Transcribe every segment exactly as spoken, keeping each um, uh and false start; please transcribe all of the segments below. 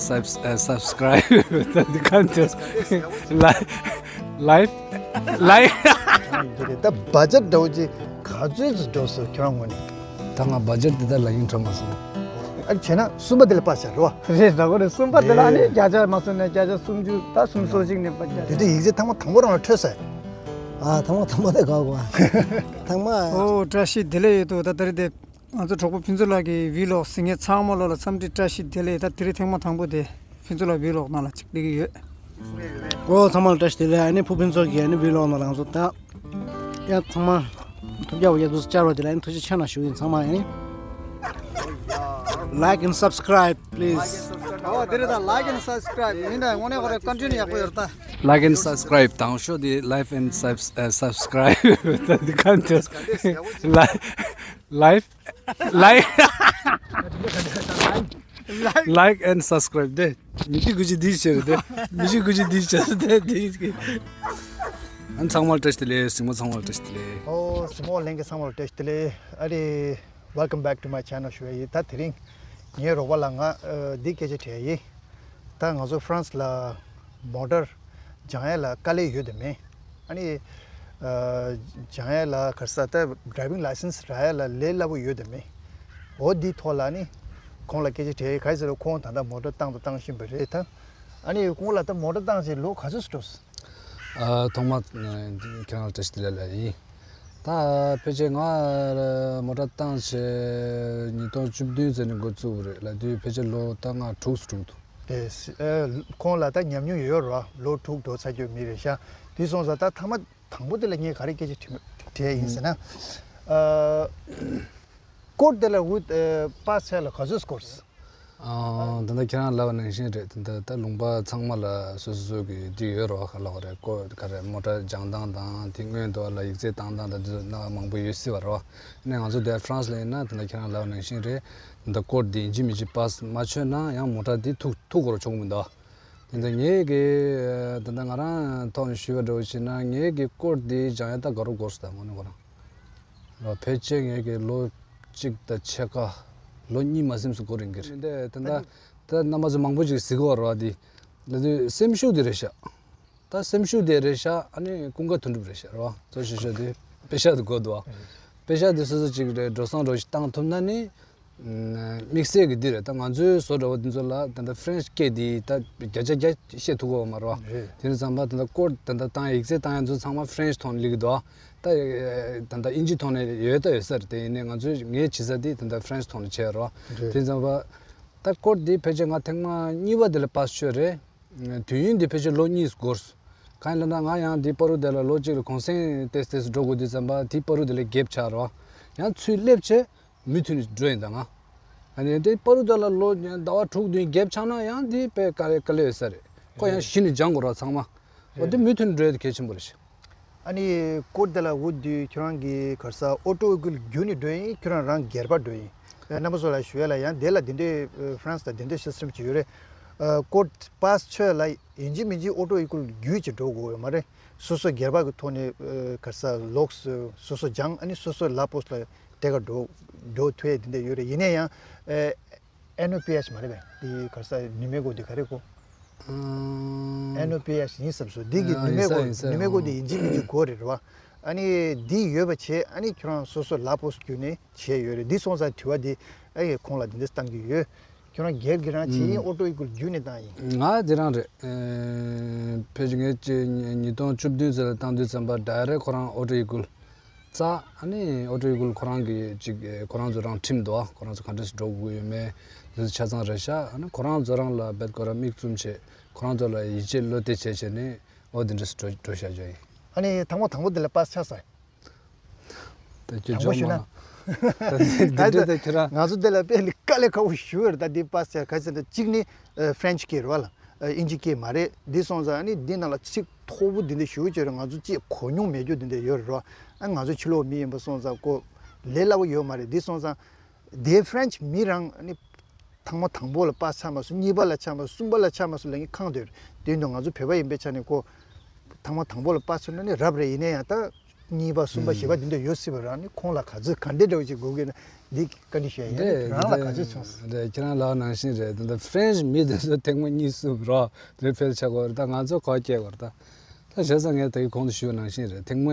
Subs- uh, subscribe. ད་འདི་ག་འདི། Live. Live. ད་བ་ཇེཊ་འདྲ་བོ་ཅིག་ག་ཚོད་ཅིག་འགྲོ་སོང་ཁྱོད་རང་ངོས་ནས། ད་ང་བ་ཇེཊ་འདི་ལྟར་ལ་ཡིན་འཕྲོ་མ་སོང་། ཨ་བྱས་ན་གསུམ་པ་དེ་ལ་པ་ཤ་རོ། རེད་ཟ་གོ་རེད། གསུམ་པ་དེ་ལ་ཨ་ནི་རེད། བརྒྱ་ཆ་མ་སོང་ནས་བརྒྱ་ཆ་སུམ་ཅུ་ད་སུམ་སོ་ཅིག་ནས་པ་བརྒྱ་ཆ། དེ་དུས་ཡིག་ཚད་ཐེངས་མ་དང་པོ་རང་ལ་འཕྲོད་ཟེར། ཨ་ཐེངས་མ་དང་པོ་དེ་ག་གོ་ཐེངས་མ། ཨོ་བཀྲ་ཤིས་བདེ་ལེགས་ཡོད་དོ། ད་ད་རེད་དེ། ང་ཚོ་གྲོགས་པོ་ཕུན་ཚོགས་ལགས་ཀྱི་བི་ལོག་གཟིགས་མཁན་ཚང་མ་ལོ་ལ་འཚམས་འདྲི་བཀྲ་ཤིས་བདེ་ལེགས། ད་དེ་རིང་ཐེངས་མ་དང་པོ་དེ་ཕུན་ཚོགས་ལགས་བི་ལོག་ནང་ལ་ཅིག་སླེབས་ཀྱི་ཡོད། ཨོ་ཚང་མ་ལ་བཀྲ་ཤིས་བདེ་ལེགས། ཨ་ནི་ཕུ་ཕུན་ཚོགས་ཀྱི་ཨ་ནི་བི་ལོག་ནང་ལ་ང་ཚོ་ད་ཡ་ཚང་མ་ཐུགས་རྒྱ་བོ་ཡ་དུས་སུ་བཅར་བ་དེ་ལ་ཨ་ནི་ཐུགས་རྗེ་ཆེ་གནང་ཞུ་ཡིན། ཚང་མ་ཨ་ནི། Like and subscribe, please. ཨོ་དེ་རེད། ད་like and subscribe མིན་ད་དངོས་གནས་ཁོ་རེ་ཀོན་ཊེན་ཡག་པོ་ཡོད་ད། Like and subscribe དང་ཤོ་དེ་live and subs- uh, subscribe ད་འདི་ག་འདི། Live. Live. Like and subscribe དེ། མི་ཤི་གུ་ཅི་འདི་ཤེར་དེ། མི་ཤི་གུ་ཅི་འདི་ཤེར་དེ་དེ། ཨ་ཚང་མ་ལ་བཀྲ་ཤིས་བདེ་ལེགས། གཟིགས་མོ་ཚང་མ་ལ་བཀྲ་ཤིས་བདེ་ལེགས། ཨོ་གཟིགས་མོ་ལྷན་རྒྱས་ཚང་མ་ལ་བཀྲ་ཤིས་བདེ་ལེགས། ཨ་རེ། Welcome back to my channel ཞུ་ཡ་ཡིན། ད་དེ་རིང་ངའི་རོགས་པ་ལ་ང་ཨ་འདི་སྐད་ཆ་དྲིས་ཡ་ཡིན། ད་ང་ཚོ་ཧྥ་རན་སི་ལ་མོ་ཊར་སྦྱང་ཡ་ལ་དཀའ་ལས་ཡོད་དམ་མེད། ཨ་ནི་ཨ་སྦྱང་ཡ་ལ་ག་རེ་ཟ་ད་ཌ་རའི་ཝིང་ལའི་སེན་སི་རག་ཡ་ལ་ལས་སླ་པོ་ཡོད་དམ་མེད། འོ་འདིའི་ཐོག་ལ་ནི་ཁོང་ལ་སྐད་ཆ་དྲིས་ཡ་ཡིན། ག་རེ་ཟེར་ན་ཁོང་ད་ལྟ་མོ་ཊ་བཏང་དང་བཏང་བཞིན་པ་རེད་ད། ཨ་ནི་ཁོང་ལ་ད་མོ་ཊ་བཏང་བྱས་ལོ་ག་ཚོད་འགྲོ་སོང་། ཨ་ཐོག་མ་ཁྱེད་རང་ལ་བཀྲ་ཤིས་བདེ་ལེགས་ལབ་ཡིན། ད་ཕལ་ཆེར་ང་མོ་ཊ་བཏང་བྱས་ཉིས་སྟོང་བཅུ་བདུན་ཙམ་ནས་འགོ་བཙུགས་པ་རེད་ལབ་དུས་ཕལ་ཆེར་ལོ་ད་ང་དྲུག་ཙམ་འགྲོ་གི་འདུག་དེ་ཨ་ཁོང་ལ་ད་ཉམས་མྱོང་ཡོད་རེད་བ། ལོ་དྲུག་འགྲོ་ཚར་རྒྱུ་མི་རེད་ཤག་དེ་སོང་ཙང་ད་ཐ་མ་དང་པོ་དེ་ལ་ངས་ག་རེ་སྐད་ཆ་དྲི་དྲིས་ཡ་ཡིན་ཟེར་ན། ཨ་ཀོར་ཊི་དེ་ལ་འུ་ཨ་པ་སི་བྱས་ལ་ག་ཚོད་འགོར་སོང་། ཨ་ད་ལྟ་ཁྱེད་རང་ལབ་པ་ནང་བཞིན་རེད། ད་ལྟ་ད་ལུང་པ་ཚང་མ་ལ་སོ་སོ་སོ་གི་འདི་ཡོད་རེད་བ། ག་ལབ་དགོས་རེད། ཀོ་ག་རེ་མོ་ཊ་སྦྱང་སྟངས་དང་དེ་སྔོན་དུ་ལ་ཡིག་ཚད་བཏང་སྟངས་དང་དེ་ཚོ་སྣ་མང་པོ་ཡོད་སྲིད་པ་རེད་བ། ནས་ང་ཚོ་དེ་ཧྥ་རན་སི་ལ་ཡིན་ན་ད་ལྟ་ཁྱེད་རང་ལབ་པ་ནང་བཞིན་རེད། ད་ལྟ་ཀོར་ཊི་འདི་ཡིན་གཅིག་མིན་གཅིག་པ་སི་མ་ཆོད་ན་ཡང་མོ་ཊ་འདི་ཐུག་ཐུག་དགོས་རེད། ཆོག་གི་མི་འདུག་ད་ལྟ་ངས་གི་ད་ལྟ་ང་རང་ཐོག་ནས་ཞུས་པ་འདྲ་བོ་བྱས་ན་ངས་གི་ཀོར་ཊི་འདི་སྦྱང་ཡ་ད་དགའ་རབ་འགོར་སོང་། ད་དངོས་གནས་ཁོ་རང་ལ་ཕལ་ཆེར་ངས་ཀྱི་ལོ་གཅིག་དང་ཕྱེད་ཀ་ལོ་གཉིས་མ་ཟིན་ཙམ་འགོར་ཡིན་གྱི་རེད། འདི་ད་ལྟ་ད་རྣམ་པ་ཚོ་མང་པོ་ཅིག་གཟིགས་ཀྱི་ཡོད་རེད་བ། འདི་ལ་དུས་སེམས་ཤུགས་དེ་རེད་ཤག་ད་སེམས་ཤུགས་དེ་རེད་ཤག་ཨ་ནི་ཀུན་དགའ་དོན་གྲུབ་རེད་ཤག་རེད་བ། གཙོ་ཆེ་ཤོས་དེ་པེ་ཤག་དེ་དགོས་འདུག་བ། པེ་ཤག་དེ་སོ་སོ་ཅིག་རེད། འགྲོ་སོང་འདྲ་བོ་ཞིག་བཏང་ཐུབ་ན་ནི། དམིགས་བསལ་གྱི་འདི་རེད། ད་ང་ཚོའི་བཟོ་འདྲ་བོ་འདི་ཚོ་ལ་ད་ལྟ་ཧྥ་རན་སི་སྐད་འདི་ད་བརྒྱ་ཆ་བརྒྱ་བཤད་ཐུབ་ཀྱི་ཡོད་མ་རེད་བ། རེད། དེ་ཡིན་ཙང་པ་ད་ལྟ་ཀོར་ཊི་ད་ལྟ་བཏང་ཡ་ཡིག་ཚད་བཏང་ཡ་ཚོ་ཚང་མ་ཧྥ་རན་སི་ཐོག་ནས་སླེབས་ཀྱི་འདུག་ད་ད་ལྟ་ཨིན་ཇི་ཐོག་ནས་ཡོད་ད་ཡོད་ས་རེད། དེ་ཡིན་ནའི་ང་ཚོས་ངས་བྱེད་ས་འདི་ད་ལྟ་ཧྥ་རན་སི་ཐོག་ནས་བྱས་རེད་བ། རེད། དེ་ཡིན་ཙང་པ་ད་ཀོར་ཊི་འདི་ཕལ་ཆེར་ང་ཐེངས་མ་གཉིས་པ་དེ་ལ་པ་སི་ཆོད་རེད། དུས་ཡུན་འདི་ཕལ་ཆེར་ལོ་གཉིས་འགོར། གང་ཡིན་ལབ་ན་ང་ཡང་འདི་པ་རུ་དེ་ལ་ལོ་གཅིག་ལ་གུང་སེང་ཏོག་ཙམ་ཏོག་ཙམ་འགྲོ་དགོས་དུས་ཙམ་པ་དེ་པ་རུ་དེ་ལ་གེབ་ཆགས་རོ། ཡང་ཚུར་སླེབས་བྱས་མུ་མཐུད་ནས་འགྲོ་ཡིན་ད་ང་། ཨ་ནི་འདི་པ་རུ་དེ་ལ་ལོ་ཟླ་བ་དྲུག་བདུན་གེབ་ཆགས་ན་ཡང་འདི་དཔེ་དཀའ་ལས་དཀའ་ལས་ཡོད་ས་རེད། ཁོ་ཡང་གཞི་ནས་སྦྱང་དགོས་ར་ཚང་མ། འོ་འདི་མུ་མཐུད་ནས་འགྲོ་ཡ་དེ་གལ་ཆེན་པོ་རེད་ཤག་ཨ་ནི་ཀོར་ཊི་དེ་ལ་འོ་དུས་ཁྱོད་རང་གི་ག་རེ་ཟ་ཨོ་ཊོ་ཝེ་ཧི་ཀལ་བརྒྱུད་ནས་འགྲོ་ཡིན། ཁྱོད་རང་རང་སྒེར་པ་འགྲོ་ཡིན། རྣམ་པ་ཚོ་ལ་ཞུ་ཡ་ལ་ཡང་དེ་ལ་དེ་འདྲའི་ཧྥ་རན་སི་ལ་དེ་འདྲའི་སི་སི་ཊེམ་ཅིག་ཡོད་རེད། ཀོར་ཊི་པ་སི་ཆོད་ལ་ཡིན་གཅིག་མིན་གཅིག་ཨོ་ཊོ་ཝེ་ཧི་ཀལ་བརྒྱུད་ཅིག་འགྲོ་དགོས་ཡོད་མ་རེད། སོ་སོ་སྒེར་པ་གི་ཐོག་ནས་ག་རེ་ཟ་ལོགས་སུ་སོ་སོ་སྦྱང་། ཨ་ནི་སོ་སོ་ལ་པོ་སི་ལ་དེ་ག་འགྲོ་འགྲོ་ཐུབ་ཡ་དེ་འདྲ་ཡོད་རེད། ཡིན་ན་ཡང་ཨེ་ཨེན་ཨོ་པི་ཨེཆ་མ་རེད་པས། དེ་ག་རེ་ཟ་ནུ་མེ་གོ་དེ་ག་རེ་གོ་ཨེན་ཨོ་པི་ཨེཆ་ཡིན་ས་རེད་པས། འདི་གི་ཨ་ནུ་མེ་གོ་ཡིན་ས་ཡིན་ས་ནུ་མེ་གོ་ཨོ་དེ་ཡིན་གཅིག་མིན་གཅིག་དགོས་རེད་རེད་བ། ཨ་ནི་འདི་ཡོད་པ་བྱས། ཨ་ནི་ཁྱོད་རང་སོ་སོ་ལ་པོ་སི་བརྒྱུད་ནས་བྱས་ཡོད་རེད། འདི་སོང་ཙང་དྲི་བ་འདི་ཨ་ཡེ་ཁོང་ལ་འདི་འདྲ་བཏང་གི་ཡོད། ཁྱོད་རང་སྒེར་གྱི་རང་བྱས་ཡིན། ཨོ་ཊོ་ཝེ་ཧི་ཀལ་བརྒྱུད་ནས་བཏང་ཡིན། ང་འདི་རང་རེད། ཨེ་ཕལ་ཆེར་ངས་ཅིག་ཉིས་སྟོང་བཅུ་བདུན་ཙམ་ལ་བཏང་དུས་ཙམ་པ་ཌའི་རེག་ཁོ་རང་ཨོ་ཊོ་ཝེ་ཧི་ཀལ་རྩ། ཨ་ནི་ཨོ་ཊོ་ཝེ་ཧི་ཀལ་ཁོ་རང་གི་ཅིག་ཁོ་རང་ཚོ་རང་ཁྲིམས་འདུག་ཁོ་རང་ཚོ་ག་འདྲས་སུ་འགྲོ་དགོས་ཡོད་མེད་འདི་ཚོ་ཆ་ཚང་རེད་ཤག་ཨ་ནི་ཁོ་རང་ཚོ་རང་ལ་རྦད་ཁོ་རང་མིག་བཙུམ་བྱས། ཁོ་རང་ཚོ་ལ་ཡིད་ཆེས་བློ་གཏད་བྱས་བྱས་ནས་ཨོ་འདི་འདྲས་སུ་འགྲོ་འགྲོ་བཞག་རྒྱུ་ཡིན། ཨ་ནི་དང་པོ་དང་པོ་འདི་ལ་པ་སི་ཆགས་སོང་། ད་ཁྱོད་དྲང་པོ་ཞུས་ན། ད་འདི་འདྲ་ད་ཁྱོད་རང་། ང་ཚོ་འདི་ལ་དཔེ་ལ་དཀའ་ལས་ཁག་པོ་ཞེ་པོ་རེད། ད་འདི་པ་སི་ཆགས་ག་ཚོད་འདྲ་གཅིག་ནི་ཨ་ཧྥ་རན་སི་སྐད་རེད་བ་ལ། ཨ་ཨིན་ཇི་སྐད་མ་རེད། འདི་སོང་ཙང་ཨ་ནི་འདི་ནང་ལ་ཚིག་མཐོ་པོ་འདི་འདྲ་ཞེ་པོ་ཅིག་རེད། ང་ཚོ་ཅིག་གོ་མྱོང་མེད་རྒྱུ་འདི་འདྲ་ཡོད་རེད་བ། ཨ་ང་ཚོ་ཕྱི་ལོགས་མི་ཡིན་པ་སོང་ཙང་ཁོ་ལས་སླ་པོ་ཡོད་མ་རེད། འདི་སོང་ཙང་དེ་ཧྥ་རན་སི་མི་རང་ཨ་ནི་ཐེངས་མ་དང་པོ་ལ་པ་སི་ཆགས་མ་སོང་། གཉིས་པ་ལ་ཆགས་མ་སོང་། གསུམ་པ་ལ་ཆགས་མ་སོང་ལབ་མཁན་ཁག་འདུག་དེ་ཡིན་དུས་ང་ཚོ་བོད་པ་ཡིན་པའི་ཆ་ནས་ཁོ་ཐེངས་མ་དང་པོ་ལ་པ་སི་ཆགས་ན་ནི་རབ་རེད། ཡིན་ན་ཡང་ད་ གཉིས་པ་གསུམ་པ་བཞི་པ་དེ་འདྲ་ཡོད་སྲིད་པ་རང་ནི། ཁོང་ལ་ག་ཚོད་ག་འདྲ་འདྲ་བོ་ཅིག་དགོས་ཀྱི་ན། འདི་བཀའ་འདྲི་ཞུ་ཡ་ཡིན། རེད། རང་ལ་ག་ཚོད་བྱུང་སོང་། རེད། ཁྱེད་རང་ལབ་ནང་བཞིན་རེད། ད་ལྟ་ཧྥ་རན་སི་མི་དེ་ཚོ་ཐེངས་མ་གཉིས་གསུམ་རོགས་རི་ཕེལ་ཆགས་ཀྱི་ཡོད་རེད། ད་ང་ཚོ་གོ་སྐྱེ་བར་ད། ད་བྱས་ཙང་ངས་ད་གིན་གོང་དུ་ཞུས་པ་ནང་བཞིན་རེད། ཐེངས་མ་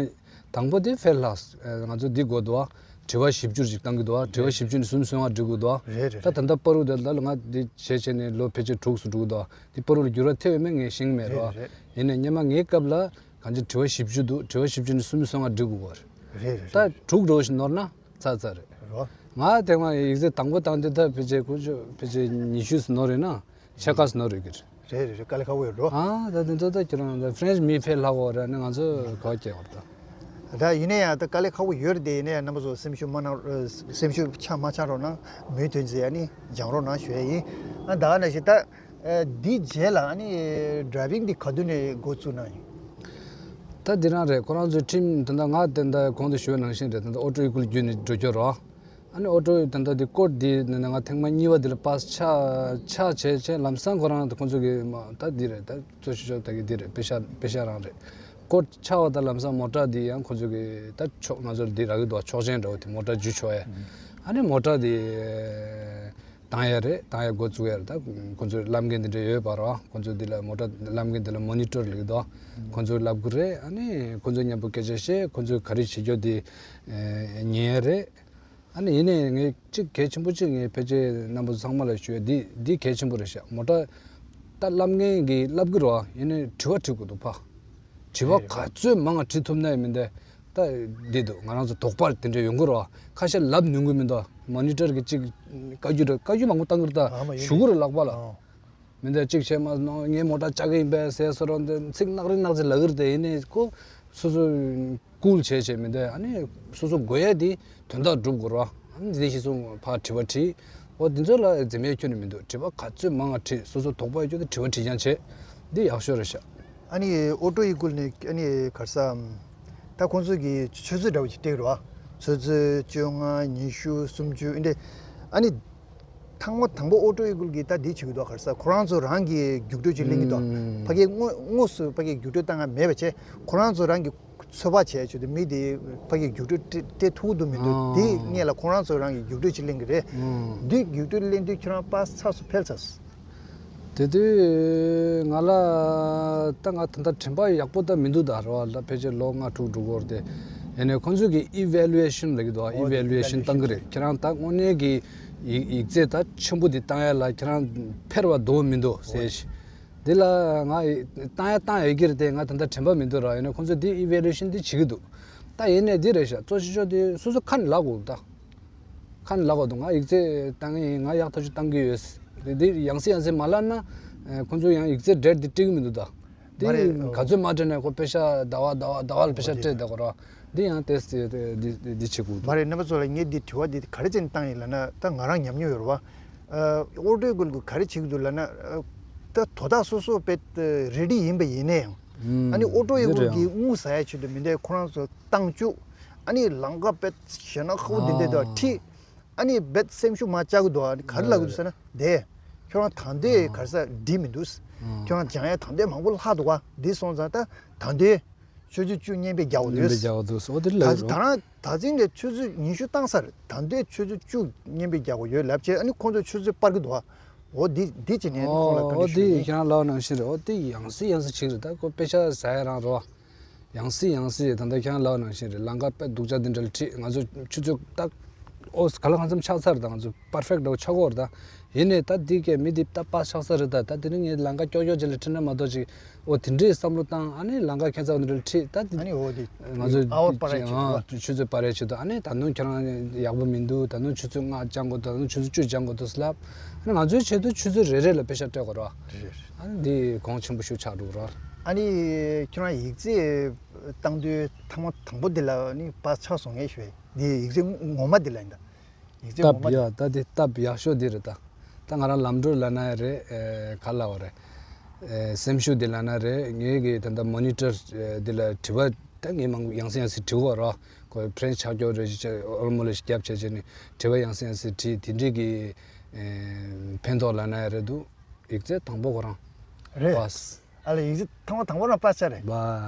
དང་པོ་དེ་ཕེལ་ལྷག་ང་ཚོ་འདི་དགོས་འདུག་ཨ། དྲི་བ་བཞི་བཅུ་ཅིག་བཏང་གི་འདུག་ཨ། དྲི་བ་བཞི་བཅུ་ནས་སུམ་ཅུ་སོ་ལྔ་འགྲིག་དགོས་འདུག་ཨ། རེད་རེད་ད། རེད། ད་ལྟ་བར་དུ་དེ་ལ་ང་འདི་བྱས་བྱས་ནས་ལོ་ཕལ་ཆེར་དྲུག་ཙམ་འགྲོ་གི་འདུག་ཨ། འདི་བར་དུ་འགྱུར་བ་ཐེབས་ཡོད་མེད་ངས་ཤེས་ཀྱི་མེད་རོགས། རེད་རེད། ཡིན་ནའི་སྔོན་མ་ངའི་སྐབས་ལ་གང་ཅི་དྲི་བ་བཞི་བཅུ་འདུག་དྲི་བ་བཞི་བཅུ་ནས་སུམ་ཅུ་སོ་ལྔ་འགྲིག་དགོས་པ་རེད། རེད་རེད། ད་རེད། དྲུག་འགྲོ་བཞིན་ནོར་ན་ཚར་ཚར་རེད། རོ། ང་དེ་སྔ་ཡིག་ཚད་དང་པོ་བཏང་དུས་ད་ཕལ་ཆེར་ཁོ་ཚོ་ཕལ་ཆེར་ཉི་ཤུ་ཙམ་ནོར་ཡོད་ན་ཕྱེད་ཀ་ཙམ་ནོར་ཡོད་ཀྱི་རེད། རེད་རེད་རེད། དཀའ་ལས་ཁག་པོ་ཡོད་རོ། ཨ་ད་དེ་ཚོ་ད་ཁྱེད་རང་ད་ཧྥ་རན་སི་མི་ཕེ་ལྷག་གོ་ར་ནི་ང་ཚོ་གོ་སྐྱེ་བར་ད། ད་ཡིན་ན་ཡང་ད་དཀའ་ལས་ཁག་པོ་ཡོད་རེད་དེ། ཡིན་ན་ཡང་རྣམ་པ་ཚོ་སེམས་ཤུགས་མ་གནང་། སེམས་ཤུགས་ཆག་མ་ཆག་རོགས་གནང་། མུ་མཐུད་ནས་ཡ་ནི་སྦྱང་རོགས་གནང་ཞུ་ཡ་ཡིན། ཨ་ད་ནང་བཞིན་ད་འདི་རྗེས་ལ་ཨ་ནི་ཌ་རའི་ཝིང་འདི་ག་དུས་ནས་འགོ་བཙུགས་གནང་ཡིན། ད་འདི་རང་རེད། ཁོ་རང་ཚོའི་ཁྲིམས་ད་ལྟ་ང་ད་ལྟ་གོང་དུ་ཞུས་པ་ནང་བཞིན་རེད། ད་ལྟ་ཨོ་ཊོ་ཝི་ཀུལ་བརྒྱུད་ནས་འགྲོ་རྒྱུ་རོ། ཨ་ནི་ཨོ་ཊོ་ད་ལྟ་འདི་ཀོར་ཊི་འདི་ནས་ང་ཐེངས་མ་གཉིས་པ་འདི་ལ་པཱ་སི་ཆགས་ཆགས་བྱས་བྱས་ལམ་སང་ཁོ་རང་ཁོ་ཚོ་གི་མ་ད་འདི་རེད། ད་གཙོ་ཆེ་ཤོས་ད་གི་འདི་རེད། པེ་ཤ་པེ་ཤ་རང་རེད། ཀོར་ཊི་ཆགས་པ་དང་ལམ་སང་མོ་ཊ་འདི་ཡང་ཁོ་ཚོ་གི་ད་ཆོག་ང་ཚོར་འདི་རག་གི་འདུག་ཆོག་མཆན་འདྲ་བོ་དེ་མོ་ཊ་འཇུ་ཆོག་ཡ། ཨ་ནི་མོ་ཊ་འདི་བཏང་ཡ་རེད། བཏང་ཡ་འགོ་བཙུགས་ཡ་རེད། ད་ཁོ་ཚོའི་བསླབ་མཁན་འདི་འདྲ་ཡོད་པ་རོ། ཁོ་ཚོ་འདི་ལ་མོ་ཊ་བསླབ་མཁན་འདི་ལ་མོ་ནི་ཊར་ལབ་ཀྱི་འདུག་ཁོ་ཚོས་བསླབ་གི་རེད། ཨ་ནི་ཁོ་ཚོ་མཉམ་པོ་སྐད་ཆ་བཤད། ཁོ་ཚོས་ག་རེ་བྱེད་རྒྱུ་དེ་ཉན་ཡ་རེད། ཨ་ནི་ཡིན་ནའི་ངས་གཅིག་གལ་ཆེན་པོ་གཅིག་ངས་ཕལ་ཆེར་རྣམ་པ་ཚོ་ཚང་མ་ལ་ཞུ་ཡ་འདི་འདི་གལ་ཆེན་པོ་རེད་ཤག་མོ་ཊ་ད་བསླབ་མཁན་གྱིས་བསླབ་གི་རོ། ཡིན་ནའི་དྲི་བ་དྲི་དགོས་འདུག་ཕ། དྲི་བ་ག་ཚོད་མང་བ་དྲི་ཐུབ་ན་ཡང་མི་འདུག་ད་འདི་འདུག་ང་རང་ཚོ་དོགས་པ་དེ་འདྲ་ཡོང་གི་རོ། ཁ་ཤས་ལབ་ནུས་གི་མི་འདུག་མོ་ནི་ཊར་གྱིས་གཅིག་བཀའ་བཀྱོན་རེད། བཀའ་བཀྱོན་མང་པོ་བཏང་གི་རེད། ད་ཞུ་གི་རེད་ལག་པ་ལ། མི་འདུག་གཅིག་བྱས་མ་སོང་ངས་མོ་ཊ་བཅག་གི་ཡིན་པས་ཟེར་སོ་རོ། འདི་ཚིག་ནག་རིག་ནག་ཅིག་ལབ་གི་རེད་དེ། ཡིན་ནའི་ཁོ་སོ་སོ་ཀུལ་བྱས་བྱས་མི་འདུག་ཨ་ནི་སོ་སོ་དགོས་ཡ་དེ་དོན་དག་སྒྲུབ་དགོས་རོ། ཨ་ནི་དེ་བཞིན་སོང་ཕར་དྲི་བ་དྲིས། འོ་དེ་ཚོ་ལ་འཛེམ་ཡས་ཁྱོན་ནས་མི་འདུག་དྲི་བ་ག་ཚོད་མང་བ་དྲིས། སོ་སོ་དོགས་པ་ཡོད་རྒྱུ་དེ་དྲི་བ་དྲིས་རྐྱང་བྱས། འདི་ཡག་ཤོས་རེད་ཤག་ཨ་ནི་ཨོ་ཊོ་ཡི་ཀུལ་ནས་ཨ་ནི་ག་རེ་ཟ། ད་ཁོང་ཚོ་གི་ཆུ་ཚོད་འདྲ་བོ་ཞིག་སྤྲད་རོ། ཆུ་ཚོད་བཅོ་ལྔ། ཉི་ཤུ། སུམ་ཅུ་ཨེ་འདྲ། ཨ་ནི་ཐེངས་མ་དང་པོ་ཨོ་ཊོ་ཡི་ཀུལ་གི་ད་འདི་བྱེད་ཀྱི་འདུག་ག་རེ་ཟ། ཁོ་རང་ཚོ་རང་གི་རྒྱུགས་སྤྲོད་ཅིག་ལེན་གྱི་འདུག་ཕ་གི་དངོས་དངོས་སུ་ཕ་གི་རྒྱུགས་སྤྲོད་བཏང་ཡ་མེད་པ་བྱས། ཁོ་རང་ཚོ་རང་གི་ཚོད་དཔག་བྱས་བྱས་ཏེ་མི་དེ་ཕ་གི་རྒྱུགས་སྤྲོད་སྤྲད་སྤྲད་ཐུབ་ཀྱི་འདུག་མི་འདུག་དེ་སྔོན་ལ་ཁོ་རང་ཚོ་རང་གི་རྒྱུགས་སྤྲོད་ཅིག་ལེན་གྱི་རེད། འདི་རྒྱུགས་སྤྲོད་ལེན་དུས་ཁྱོད་རང་པཱ་སི་ཚར་སོང་། ཕེལ་ཚར་སོང་། དེ་དུས་ང་ལ་ད་ང་ད་ལྟ་དྲན་པ་ཡག་པོ་ད་མི་འདུག་ད་རེད་བ། ད་ཕལ་ཆེར་ལོ་ལྔ་དྲུག་འགྲོ་གི་རེད་དེ། ཡིན་ནའི་ཁོང་ཚོས་ཀྱི་ཨི་ཝེ་ལུ་ཨེ་ཤན་ལབ་ཀྱི་འདུག་ཨི་ཝེ་ལུ་ཨེ་ཤན་བཏང་གི་རེད། ཁྱེད་རང་ད་དངོས་གནས་ཀྱི་ཡིག་ཡིག་ཚད་ད་ཆེན་པོ་འདི་བཏང་ཡ་ལ་ཁྱེད་རང་ཕེར་བ་འདུག་མི་འདུག་ཟེར་ཞིག་འདི་ལ་ང་བཏང་ཡ་བཏང་ཡོད་ཀྱི་རེད་དེ། ང་ད་ལྟ་དྲན་པ་མི་འདུག་ར། ཡིན་ནའི་ཁོང་ཚོས་འདི་ཨི་ཝེ་ལུ་ཨེ་ཤན་འདི་བྱེད་ཀྱི་འདུག་ད་ཡིན་ནའི་འདི་རེད་ཤག་གཙོ་ཆེ་ཤོས་དེ་སོ་སོ་ཁ་ནས་ལབ་དགོས་ད། ཁ་ནས་ལབ་དགོས་འདུག་ང་ཡིག་ཚད་བཏང་གི་ཡིན། ང་ཡག་ཐག་ཆོད་བཏང་གི་ཡོད། དེ་འདི་ཡང་སེ་ཡང་སེ་མ་ལབ་ན། ཨ་ཁོང་ཚོས་ཡང་ཡིག་ཚད་འདྲེར་འདི་སྤྲད་ཀྱི་མི་འདུག་ད། འདི་མ་རེད། ག་ཚོད་མ་སྤྲད་ནའི་ཁོ་པེ་ཤ་ཟླ་བ་ཟླ་བ་ཟླ་བ་ལ་པེ་ཤ་འོ་དེ་སྤྲད་བསྡད་དགོས་ར། འདི་ཡང་ཏེས་ཏེ་འདི་འདི་འདི་བྱེད་དགོས་མ་འདུག་རེད། རྣམ་པ་ཚོ་ལ་ངས་འདི་དྲི་བ་འདི་ག་རེ་བྱས་ནས་བཏང་ཡིན་ལབ་ན། ད་ང་རང་ཉམས་མྱོང་ཡོད་རེད་བ། ཨ་ཨོ་ཊོ་ཡི་ཀུལ་གྱིས་ག་རེ་བྱེད་ཀྱི་འདུག་ལབ་ན། ཨ་ད་དོ་བདག་སོ་སོ་དཔེ་རེ་ཌི་ཡིན་པ་ཡིན་ན་ཡང་། ཨ་ནི་ཨོ་ཊོ་ཡི་ཀུལ་གྱིས་དངུལ་ཟ་ཡ་ཆེད་དུ་མི་འདུག་ཁོ་རང་ཚོ་བཏང་བཅུག་ཨ་ནི་ལམ་ཁ་དཔེ་ཞེད་སྣང་ཁ་པོ་འདི་འདྲ་འདུག་ཁྲིད། ཨ་ནི་དཔེ་སེམས་ཤུགས་མར་བཅག་གི་འདུག་ཨ་ནི་ག་རེ་ལབ་ཀྱི་འདུག་ཟེར་ན། དེ་ཁྱོད་རང་ད་དུང་ག་རེ་ཟ་འགྲིག་མི་འདུག་ཁྱོད་རང་སྦྱང་ཡ་ད་དུང་མང་པོ་ལྷག་འདུག་ག་འདི་སོང་ཙང་ད་ད་དུང་ཆུ་ཚོད་བཅུ་བརྙན་པར་རྒྱག་དགོས་འདུག་བརྙན་པར་རྒྱག་དགོས་འདུག་འོ་དེ་ལབ་ད་ཡོད་རེད། ད་རང་ད་ཅིང་ལས་ཆུ་ཚོད་ཉི་ཤུ་བཏང་ཚར། ད་དུང་ཆུ་ཚོད་བཅུ་བརྙན་པར་རྒྱག་དགོས་ཡོད་ལབ་བྱས། ཨ་ནི་ཁོང་ཚོས་ཆུ་ཚོད་སྤར་གྱི་འདུག་ག་འོ་འདི་འདི་བྱས་ནས་ཨ་ནི་ཁོང་ལ་བཀའ་འདྲི་ཞུ་ཡ་ཡིན། ཨོ་འདི་ཁྱེད་རང་ལབ་ནང་བཞིན་རེད། ཨོ་འདི་ཡང་སེ་ཡང་སེ་བྱེད་ཀྱི་རེད། ད་ཁོ་པེ་ཤ་ཟ་ཡ་རང་རེད་བ། ཡང་སེ་ཡང་སེ་ད་ལྟ་ཁྱེད་རང་ལབ་ནང་བཞིན་རེད། ལམ་ཁ་དཔེ་སྡུག་ཅག་འདི་འདྲ་ལ་ཁྲིད། ང་ཚོ་ཆུ་ཚོད་ད་ཨོ་ག་ལ་གང་འཚམ་ཆགས་ཚར། ད་ང་ཚོ་པར་ཕེག་ཊི་འདྲ་བོ་ཆགས་ཀྱི་ཡོད་རེད་ད། ཡིན་ནའི་ད་འདི་གས་མི་འདི་ད་པཱ་སི་ཆགས་ཚར་རེད་ད། ད་དེ་རིང་ངས་ལམ་ཁ་ཀྱོག་ཀྱོག་ཅིག་ལ་ཁྲིད་ན་མ་གཏོགས་ཅིག་ཨོ་དེ་འདྲའི་བསམ་བློ་བཏང་། ཨ་ནི་ལམ་ཁ་ཁྱད་མཚར་འདི་འདྲ་ལ་ཁྲིད་ད། དེ་ཨ་ནི་འོ་དེ་ང་ཚོ་ཨ་བར་སྤར་ཡ་ཆེད་དུ་ཨ་ཆུ་ཚོད་སྤར་ཡ་ཆེད་དུ། ཨ་ནི་ད་དུང་ཁྱེད་རང་ཡག་པོ་མི་འདུག་ད་དུང་ཆུ་ཚོད་ལྔ་བཅང་དགོས་འདུག་ད་དུང་ཆུ་ཚོད་བཅུ་བཅང་དགོས་འདུག་ཟེར་ལབ། ཨ་ནི་ང་ཚོའི་ཆེད་དུ་ཆུ་ཚོད་རེ་རེ་ལ་པེ་ཤ་སྤྲད་དགོས་རེད་བ། རེད་རེད། ཨ་ནི་འདི་གོང་ཆེན་པོ་ཞིག་ཆགས་འགྲོ་གི་རེད། ཨ་ནི་ཁྱོད་རང་ཡིག་ཚད་བཏང་དུས་ཐེངས་མ་དང་པོ་འདི་ལ་ནི་པཱ་སི་ཆགས་སོང་ངས་ཞུ་ཡ་ཡིན། འདི་ཡིག་ཚད་ངོ་མ་འདི་ལ་ཡིན་ད། ཡིག་ཚད་ངོ་མ་སྟབས་འདི། ཡག་ད་འདི་སྟབས་ཡག་ཤོས་འདི་རེད་ད། ད་ང་རང་ལམ་འགྲོ་ལབ་ན་ཡང་རེད། ཨེ་ག་ལབ་དགོས་རེད། ཨེ་སེམས་ཤུགས་འདི་ལབ་ན་རེད། ངའི་གི་ད་ལྟ་མོ་ནི་ཊར་ཨེ་འདི་ལ་དྲི་བ་ད་ངས་མང་ཡང་སེ་ཡང་སེ་དྲི་དགོས་རེད། ཁོས་ཕྲན་ཆགས་ཀྱོག་རེ་ཞིག་བྱས། ཨོལ་མོ་ལེ་ཞིག་རྒྱབ་བྱས་བྱས་ནས་དྲི་བ་ཡང་སེ་ཡང་སེ་དྲིས། དེ་འདྲའི་གི་ཨེ་ཕན་ཐོགས་ལབ་ན་ཡང་རེད་འདུག་ཡིག་ཚད་དང་པོ་ཁོ་རང་རེད། པཱ་སི། ཨ་ལ་ཡིག་ཆ་ཐེངས་མ་དང་པོ་རང་པར་ཆ་རེད། བ།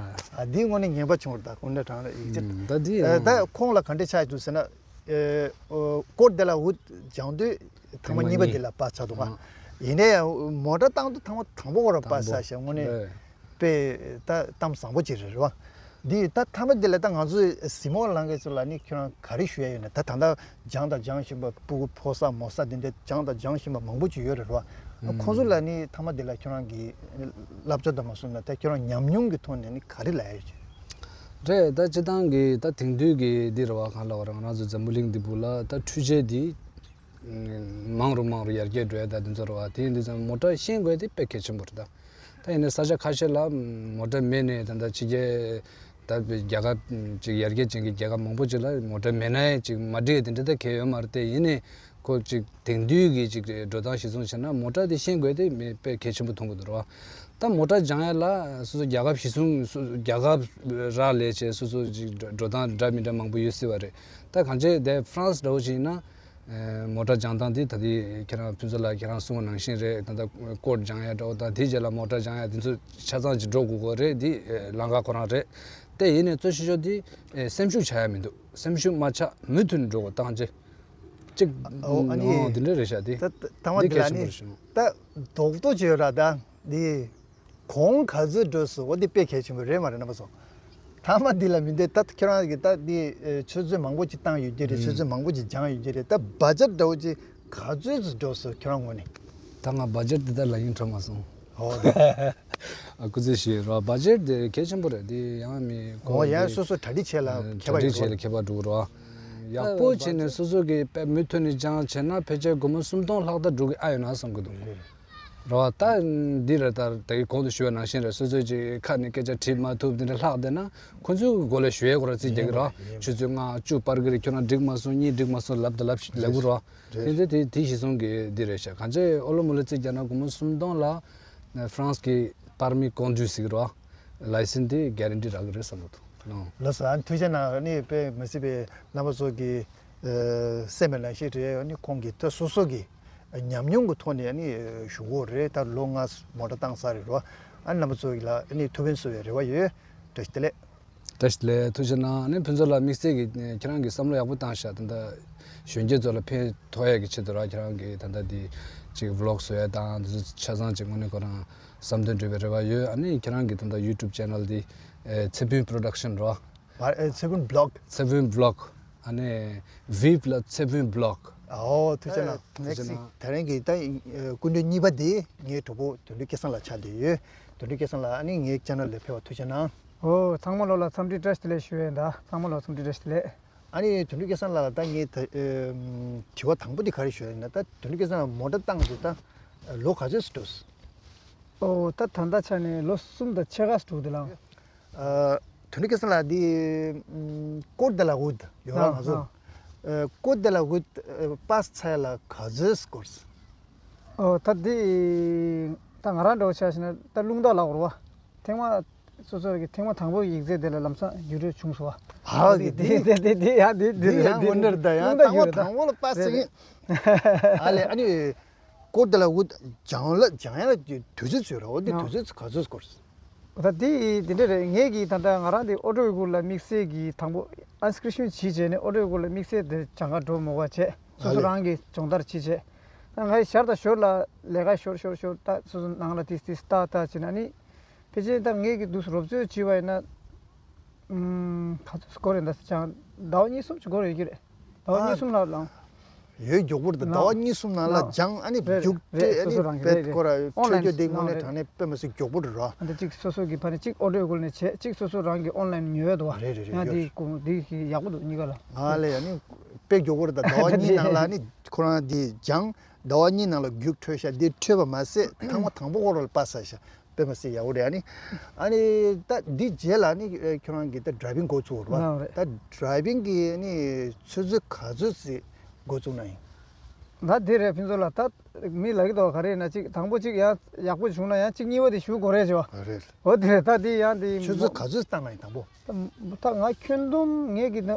ཨ་འདིའི་ངོ་ནས་ངན་པ་བྱུང་བ་རེད། ད་ཀུན་འདྲ་གྲང་རེད་ཡིག་ཆ། ད་འདི་ཨ་ད་ཁོང་ལ་ག་འདྲ་ཆགས་འདུག་ཟེར་ན། ཨ་ཨོ་ཀོར་དེ་ལ་འུ་སྦྱང་དུས་ཐེངས་མ་གཉིས་པ་འདི་ལ་པར་ཆ་འདུག་ག་ཨ། ཡིན་ནའི་ཡང་མོ་ཊ་བཏང་དུས་ཐེངས་མ་དང་པོ་ཁོ་རང་པར་ཆ་ཞེས་དངོས་གནས། རེད། པས་ད་གཏམ་བཟང་པོ་ཅིག་རེད་རེད་བ། འདི་ད་མཐའ་མ་འདི་ལ་ད་ང་ཚོས་གཟིགས་མོ་ལངས་མཁན་ཚོ་ལ་ནི་ཁྱོད་རང་ག་རེ་ཞུ་ཡ་ཡོད་ན། ད་ད་ལྟ་སྦྱངས་དང་སྦྱང་བཞིན་པ་སྤུ་གུ་ཕོ་གསར་མོ་གསར་འདི་འདྲ་སྦྱངས་དང་སྦྱང་བཞིན་པ་མང་པོ་ཅིག་ཡོད་རེད་རེད་བ། ཁོང་ཚོ་ལ་ནི་མཐའ་མ་འདི་ལ་ཁྱོད་རང་གི་བསླབ་བྱ་དང་མ་སོང་ན་ད་ཁྱོད་རང་ཉམས་མྱོང་གི་ཐོག་ནས་ནི་ག་རེ་ལབ་ཡ་ཡོད་ཅེ། རེད། ད་སྤྱི་བཏང་གི་ད་དེང་དུས་ཀྱི་འདི་རེད་བ། གང་ལབ་དགོས་རེད། ང་རང་ཚོ་འཛམ་བུ་གླིང་འདི་སྦུག་ལ་ད་འཕྲུལ་ཆས་འདི་མང་རུ་མང་རུ་ཡར་རྒྱས་འགྲོ་ཡ་ད་འདི་ཚོ་རེད་བ། དེ་ཡིན་དུས་ཙང་མོ་ཊ་ཤེས་དགོས་དེ་དཔེ་གལ་ཆེན་པོ་རེད་ད། ད་ཡིན་ནའི་ས་ཆ་ཁ་ཤས་ལ་མོ་ཊ་མེད་ནས་ད་ལྟ་ཕྱི་རྒྱལ་ད་རྒྱལ་ཁབ་ཅིག་ཡར་རྒྱས་ཅན་གྱི་རྒྱལ་ཁབ་མང་པོ་ཅིག་ལ་མོ་ཊ་མེད་ན་ཡང་ཅིག་མ་འགྲིག་དེ་འདྲ་ད་གལ་ཡོད་མ་རེད་དེ། ཡིན་ནའི་ཁོ་ཅིག་དེང་དུས་ཀྱི་ཅིག་འགྲོ་སྟངས་གཞི་བཟུང་བྱས་ན་མོ་ཊ་དེ་ཤེས་དགོས་དེ་མི་དཔེ་གལ་ཆེན་པོ་མཐོང་གི་འདུག་རེད་བ། ད་མོ་ཊ་སྦྱང་ཡ་ལ་སོ་སོ་རྒྱལ་ཁབ་གཞི་བཟུང་སོ་རྒྱལ་ཁབ་རག་ལས་བྱས་སོ་སོ་ཅིག་འགྲོ་སྟངས་འདྲ་མི་འདྲ་མང་པོ་ཡོད་སྲིད་པ་རེད། ད་གང་ཅི་དེ་ཧྥ་རན་སི་འདྲ་བོ་ཅིག་ཡིན་ན། ཨེ་མོ་ཊ་སྦྱང་སྟངས་འདི་ད་ལྟའི་ཁྱེད་རང་ཕུན་ཚོགས་ལགས་ཁྱེད་རང་གསུངས་པ་ནང་བཞིན་རེད། ད་ལྟ་ཀོར་སྦྱང་ཡ་འདྲ་བོ་དང་དེའི་རྗེས་ལ་མོ་ཊ་སྦྱང་ཡ་དེ་ཚོ་ཆ་ཚང་ཅིག་འགྲོ་དགོས་ཀྱི་རེད། འདི་ཨེ་ལམ་ཁ་ཁོ་རང་རེད། དེ་ཡིན་ནའི་གཙོ་ཆེ་ཤོས་འདི་ཨེ་སེམས་ཤུགས་ཆག་ཡ་མི་འདུག་སེམས་ཤུགས་མ་ཆག་མུ་མཐུད་ནས་འགྲོ་དགོས། ད་གང་ཅི་ཅིག་ཨོ་ཨ་ནི་ཨོ་དེ་འདྲ་རེད་ཤག་དེ་ད་ད་ཐ་མ་འདི་དེ་གལ་ལ་ཆེན་པོ་ནི་རེད་ཤག་ད་རྡོག་རྡོག་ཅིག་ཡོད་ར། ད་འདི། གོང་ག་ཚོད་འགྲོ་སོང་། འོ་འདི་དཔེ་གལ་ཆེན་པོ་རེད་མ་རེད་རྣམ་པ་ཚོ། མཐའ་མ་འདི་ལ་མི་འདོད། ད་ཁྱེད་རང་གིས་ད་འདི་ཨེ་ཆུ་ཚོད་མང་པོ་ཅིག་བཏང་ཡོད་ཀྱི་རེད། ཆུ་ཚོད་མང་པོ་ཅིག་སྦྱངས་ཡོད་ཀྱི་རེད། ད་བ་ཇེཊ་འདྲ་བོ་ཅིག་ག་ཚོད་ཅིག་འགྲོ་སོང་ཁྱེད་རང་ངོས་ནས། ད་ང་བ་ཇེཊ་འདི་ད་ལ་ཡིན་འཕྲོ་མ་སོང་། ཨོ་ཨ་སྐུ་ཚེ་ཞིག་རོ། བ་ཇེཊ་དེ་གལ་ཆེན་པོ་རེད། དེ་ཡང་མི་ཨོ་ཡང་སོ་སོ་གྲ་སྒྲིག་བྱས་ལ་ཨ་ཁྱད་པར་གྲ་སྒྲིག་བྱས་ལ་ཁྱད་པར་འགྲོ་གི་རོ། ཡག་པོ་བྱས་ནས་སོ་སོ་གིས་དཔེ་མུ་མཐུད་ནས་སྦྱངས་བྱས་ན་ཕལ་ཆེར་སྒོར་མོ་སུམ་སྟོང་ལྷག་ད་འགྲོ་གི་ཨ་ཡོད་ན་བསམ་གི་འདུག་རེད། རེད་བ། ད་འདི་རེད། ད་ད་གི་གོང་དུ་ཞུས་པ་ནང་བཞིན་རེད། སོ་སོས་ཅིག་ཁ་ནས་སྐད་ཆ་དྲིས་མ་ཐུབ་དེ་འདྲ་ལྷག་བསྡད་ན་ཁོ་ཚོའི་མགོ་ལ་ཞུ་ཡས་ཁོ་རང་རྩིས་རྒྱག་གི་རེད། ཆུ་ཚོད་ལྔ་བཅུ་སྤར་གི་རེད། ཁྱོད་རང་འགྲིག་མ་སོང་། གཉིས་འགྲིག་མ་སོང་ལབ་ད་ལབ་ལབ་གི་རེད། དེ་ཚོ་དེ་དེ་གཞི་བཟུང་གི་འདི་རེད་ཤག་གང་ཅི་ཨོ་ལོ་མོ་ལོ་རྩིས་རྒྱག་ན་སྒོར་མོ་སུམ་སྟོང་ལ་ཧྥ་རན་སི་གི་པར་མི་ཀོན་ཌུ་ཟེར་གི་རེད། ལའི་སེན་སི་དེ་གྷ་རན་ཊི་རག་གི་རེད་བསམ་གི་འདུག་ལགས་སོ། ཨ་ཐུགས་རྗེ་གནང་། ཨ་ནི་དཔེ་མི་སྲིད་པའི་རྣམ་པ་ཚོ་གི་ཨ་སེམས་པའི་ནང་བཞིན་རེད། ཨ་ནི་ཁོང་གིས་ད་སོ་སོ་གི་ཉམས་མྱོང་གི་ཐོག་ནས་ཨ་ནི་ཞུ་གི་རེད། ད་ལོ་ལྔ་མོ་ཊ་བཏང་ཚར་རེད་རོ། ཨ་ནི་རྣམ་པ་ཚོ་གི་ལ་ཨ་ནི་ཐུགས་ཕན་གསོས་པའི་རེ་བ་ཡོད། བཀྲ་ཤིས་བདེ་ལེགས། བཀྲ་ཤིས་བདེ་ལེགས། ཐུགས་རྗེ་གནང་། ཨ་ནི་ཕུན་ཚོགས་ལགས་དམིགས་བསལ་གྱི་ཁྱེད་རང་གིས་བསམ་བློ་ཡག་པོ་བཏང་ཤག་ད་ལྟ་གཞོན་སྐྱེས་ཚོ་ལ་ཕན་ཐོགས་ཡག་གི་ཆེད་དུ་ར། ཁྱེད་རང་གིས་ད་ལྟ་འདི་ཅིག་བི་ལོག་བཟོ་ཡ་དང་འདི་ཚོ་ཆ་ཚང་ཅིག་དངོས་གནས་ཁོ་རང་བསམ་དོན་འགྲུབ་པའི་རེ་བ་ཡོད། ཨ་ནི་ཁྱེད་རང་གི་ད་ལྟ་ཡུ་ཊུབ་ཆེ་ནལ་འདི་ཨེ་ཚེ་ཕུན་པོ་རོ་ཌག་ཤན་རོ། ཨ་ཨེ་ཚེ་ཕུན་བི་ལོག་ཚེ་ཕུན་བི་ལོག་ཨ་ནི་ཝིབ་ལ་ཚེ་ཕུན་བི་ལོག་ཨོ་ཐུགས་རྗེ་གནང་། ཨ་ཐུགས་རྗེ་གནང་། དེ་རིང་གི་ད་ཨེ་སྐུ་མགྲོན་གཉིས་པ་འདི་ངའི་གྲོགས་པོ་དོན་གྲུབ་སྐལ་བཟང་ལགས་ཆགས་བསྡད་ཡོད། དོན་གྲུབ་སྐལ་བཟང་ལགས་ཨ་ནི་ངའི་ཆེ་ནལ་ལ་ཕེབས་པར་ཐུགས་རྗེ་གནང་། ཨོ་ཚང་མ་ལོ་ལ་འཚམས་འདྲི་བཀྲ་ཤིས་བདེ་ལེགས་ཞུ་ཡས་ཡིན་ད། ཚང་མ་ལོ་འཚམས་འདྲི་བཀྲ་ཤིས་བདེ་ལེགས། ཨ་ནི་དོན་གྲུབ་སྐལ་བཟང་ལགས་ལ་ད་ངས་ད་ཨེམ་དྲི་བ་དང་པོ་འདི་ག་རེ་ཞུ་ཡ་ཡིན་ན། ད་དོན་གྲུབ་སྐལ་བཟང་ལགས་མོ་ཊ་བཏང་དུས་ད་ལོ་ག་ཚོད་ཙམ་འགྲོ་སོང་། ཨོ་ད་ད་ལྟ་ཆ་ནས་ལོ་གསུམ་དང་ཕྱེད་ཀ་ཙམ་འགྲོ་གི་འདུག་ལགས། ཨ་དོན་གྲུབ་སྐལ་བཟང་ལགས་འདི་ཨམ་ཀོར་དེ་ལ་ཝུད་ཡོད་ར། ང་ཚོ་ཨ་ཨ་ཨ་ཀོར་དེ་ལ་ཝུད་ཨ་པཱས་ཚར་ཡ་ལ་ག་ཚོད་འགོར་སོང་། ཨོ་ད་འདི་ད་ང་རང་འདྲ་བོ་ཆ་བཞག་ན་ད་རླུང་རྟ་ལབ་དགོས་རེད་བ། ཐེངས་མ་སོ་སོ་གི་ཐེངས་མ་དང་པོ་ཡིག་ཚད་དེ་ལ་ལམ་སང་བརྒྱུད་སྤྲོད་བྱུང་སོང་བ། ཧ་གི་འདི་འདི་འདི་འདི་ཡང་འདི་འདི་འདི་རེད། ཡང་འདི་དངོས་གནས་རེད། ད་ཡང་རླུང་རྟ་ཐང་པོ་ཡོད་རེད། དང་པོ་ལ་པ་རེད་སེ་རེད། ཨ་ལས་ཨ་ནི་ཀོར་དེ་ལ་ཝུད་སྦྱང་ལ་སྦྱང་ཡ་ལ་དུས་ཚོད་ཚོད་རེད། འོ་འདི་ཨ་དུས་ཚོད་ག་ཚོད་འགོར་སོང་། ད་འདི་འདི་འདྲ་རེད། ངས་གི་ད་ལྟ་ང་རང་འདི་ཨོ་ཊོ་ཡི་གུར་ལ་དམིགས་བསལ་གི་དང་པོ་ཨིན་སི་ཀི་རི་ཤན་བྱས་བྱས་ནས་ཨོ་ཊོ་ཡི་གུར་ལ་དམིགས་བསལ་དེ་སྦྱང་ག་འགྲོ་མ་དགོས་པ་བྱས། སོ་སོ་ཨ་ལས་རང་གི་སྦྱོང་བརྡར་བྱས་བྱས། ད་ང་ཡི་ཞར་དང་ཞོར་ལ་ལས་ཀ་ཤོར་ཤོར་ཤོར་ད་སོ་སོ་ནང་ལ་ཏིས་ཏིས་ཏག་ཏག་བྱས་ན་ནི། ཕལ་ཆེར་ད་ངས་ཀྱི་འདུག་སེ་རོབ་ཚོད་བྱས་པ་ཡིན་ན། ཨམ། ག་ཚོད་འགོར་རེད་ད་ཟེར་ཀྱང་ཟླ་བ་གཉིས་གསུམ་ཅིག་འགོར་ཡོད་ཀྱི་རེད། ཟླ་བ་གཉིས་གསུམ་ལྷག་ལང་། ཡོད་མགྱོགས་པོ་རེད་ད། ཟླ་བ་གཉིས་གསུམ་ནང་ལ་སྦྱངས་ཨ་ནི་རྒྱུགས་སྤྲད་ཨ་ནི་དཔེ་ཁོ་ར་ཆོས་སྐྱོ་དེ་དངོས་གནས་དྲང་གནས་དཔེ་མི་སྲིད་མགྱོགས་པོ་རེད་རོ། ཨ་འདི་གཅིག་སོ་སོ་གི་ཕ་ནས་གཅིག་ཨོ་ཌིའོ་སྐོར་ནས་བྱས། གཅིག་སོ་སོ་རང་གི་ཨོན་ལན་ཉོ་ཡ་འདུག་བ། རེད་རེད་རེད། ཡང་ཡོད་འདི་ཀུ་འདི་ཡག་པོ་འདུག་གཉིས་ཀ་ལ། ང་ལ་ཡ་ནི་དཔེ་མགྱོགས་པོ་རེད་ད། ཟླ་བ་གཉིས་ནང་ལ་ཨ་ནི་ཁོ་རང་འདི་སྦྱངས། ཟླ་བ་གཉིས་ནང་ལ་རྒྱུགས་འཕྲོད་ཤག་འདི་འཕྲོད་པ་མ་ཟད་ཐེངས་མ་དང་པོ་ཁོ་རང་ལ་པ་ས་ཤག་དཔེ་མ་སྲིད་ཡག་པོ་རེད། ཨ་ནི་ཨ་ནི་ད་འདི་རྗེས་ལ་ནི་ཁྱོད་རང་གིས་ད་ཌ་རའི་བིང་འགོ་ཚུགས་རེད་བ། ད་ཌ་རའི་བིང་གི་ནི་ཆུ་ཚོད་ག་ཚོད་ཙམ་འགོ་བཙུགས་ན་ཡིན། ད་འདི་རེད་ཕུན་ཚོགས་ལགས། ད་མི་ལབ་ཀྱི་འདུག་ག་རེ་ཡིན་ན་གཅིག་དང་པོ་གཅིག་ཡང་ཡག་པོ་བྱུང་ན་ཡང་གཅིག་གཉིས་པ་དེ་ཞུ་དགོས་རེད་ཅེས་པ། རེད། འོ་དེ་རེད། ད་འདི་ཡང་འདི་ཆུ་ཚོད་ག་ཚོད་བཏང་ན་ཡིན་དང་པོ། ད་ང་ཁྱོན་བསྡོམས་ངས་ཀྱི་ནི།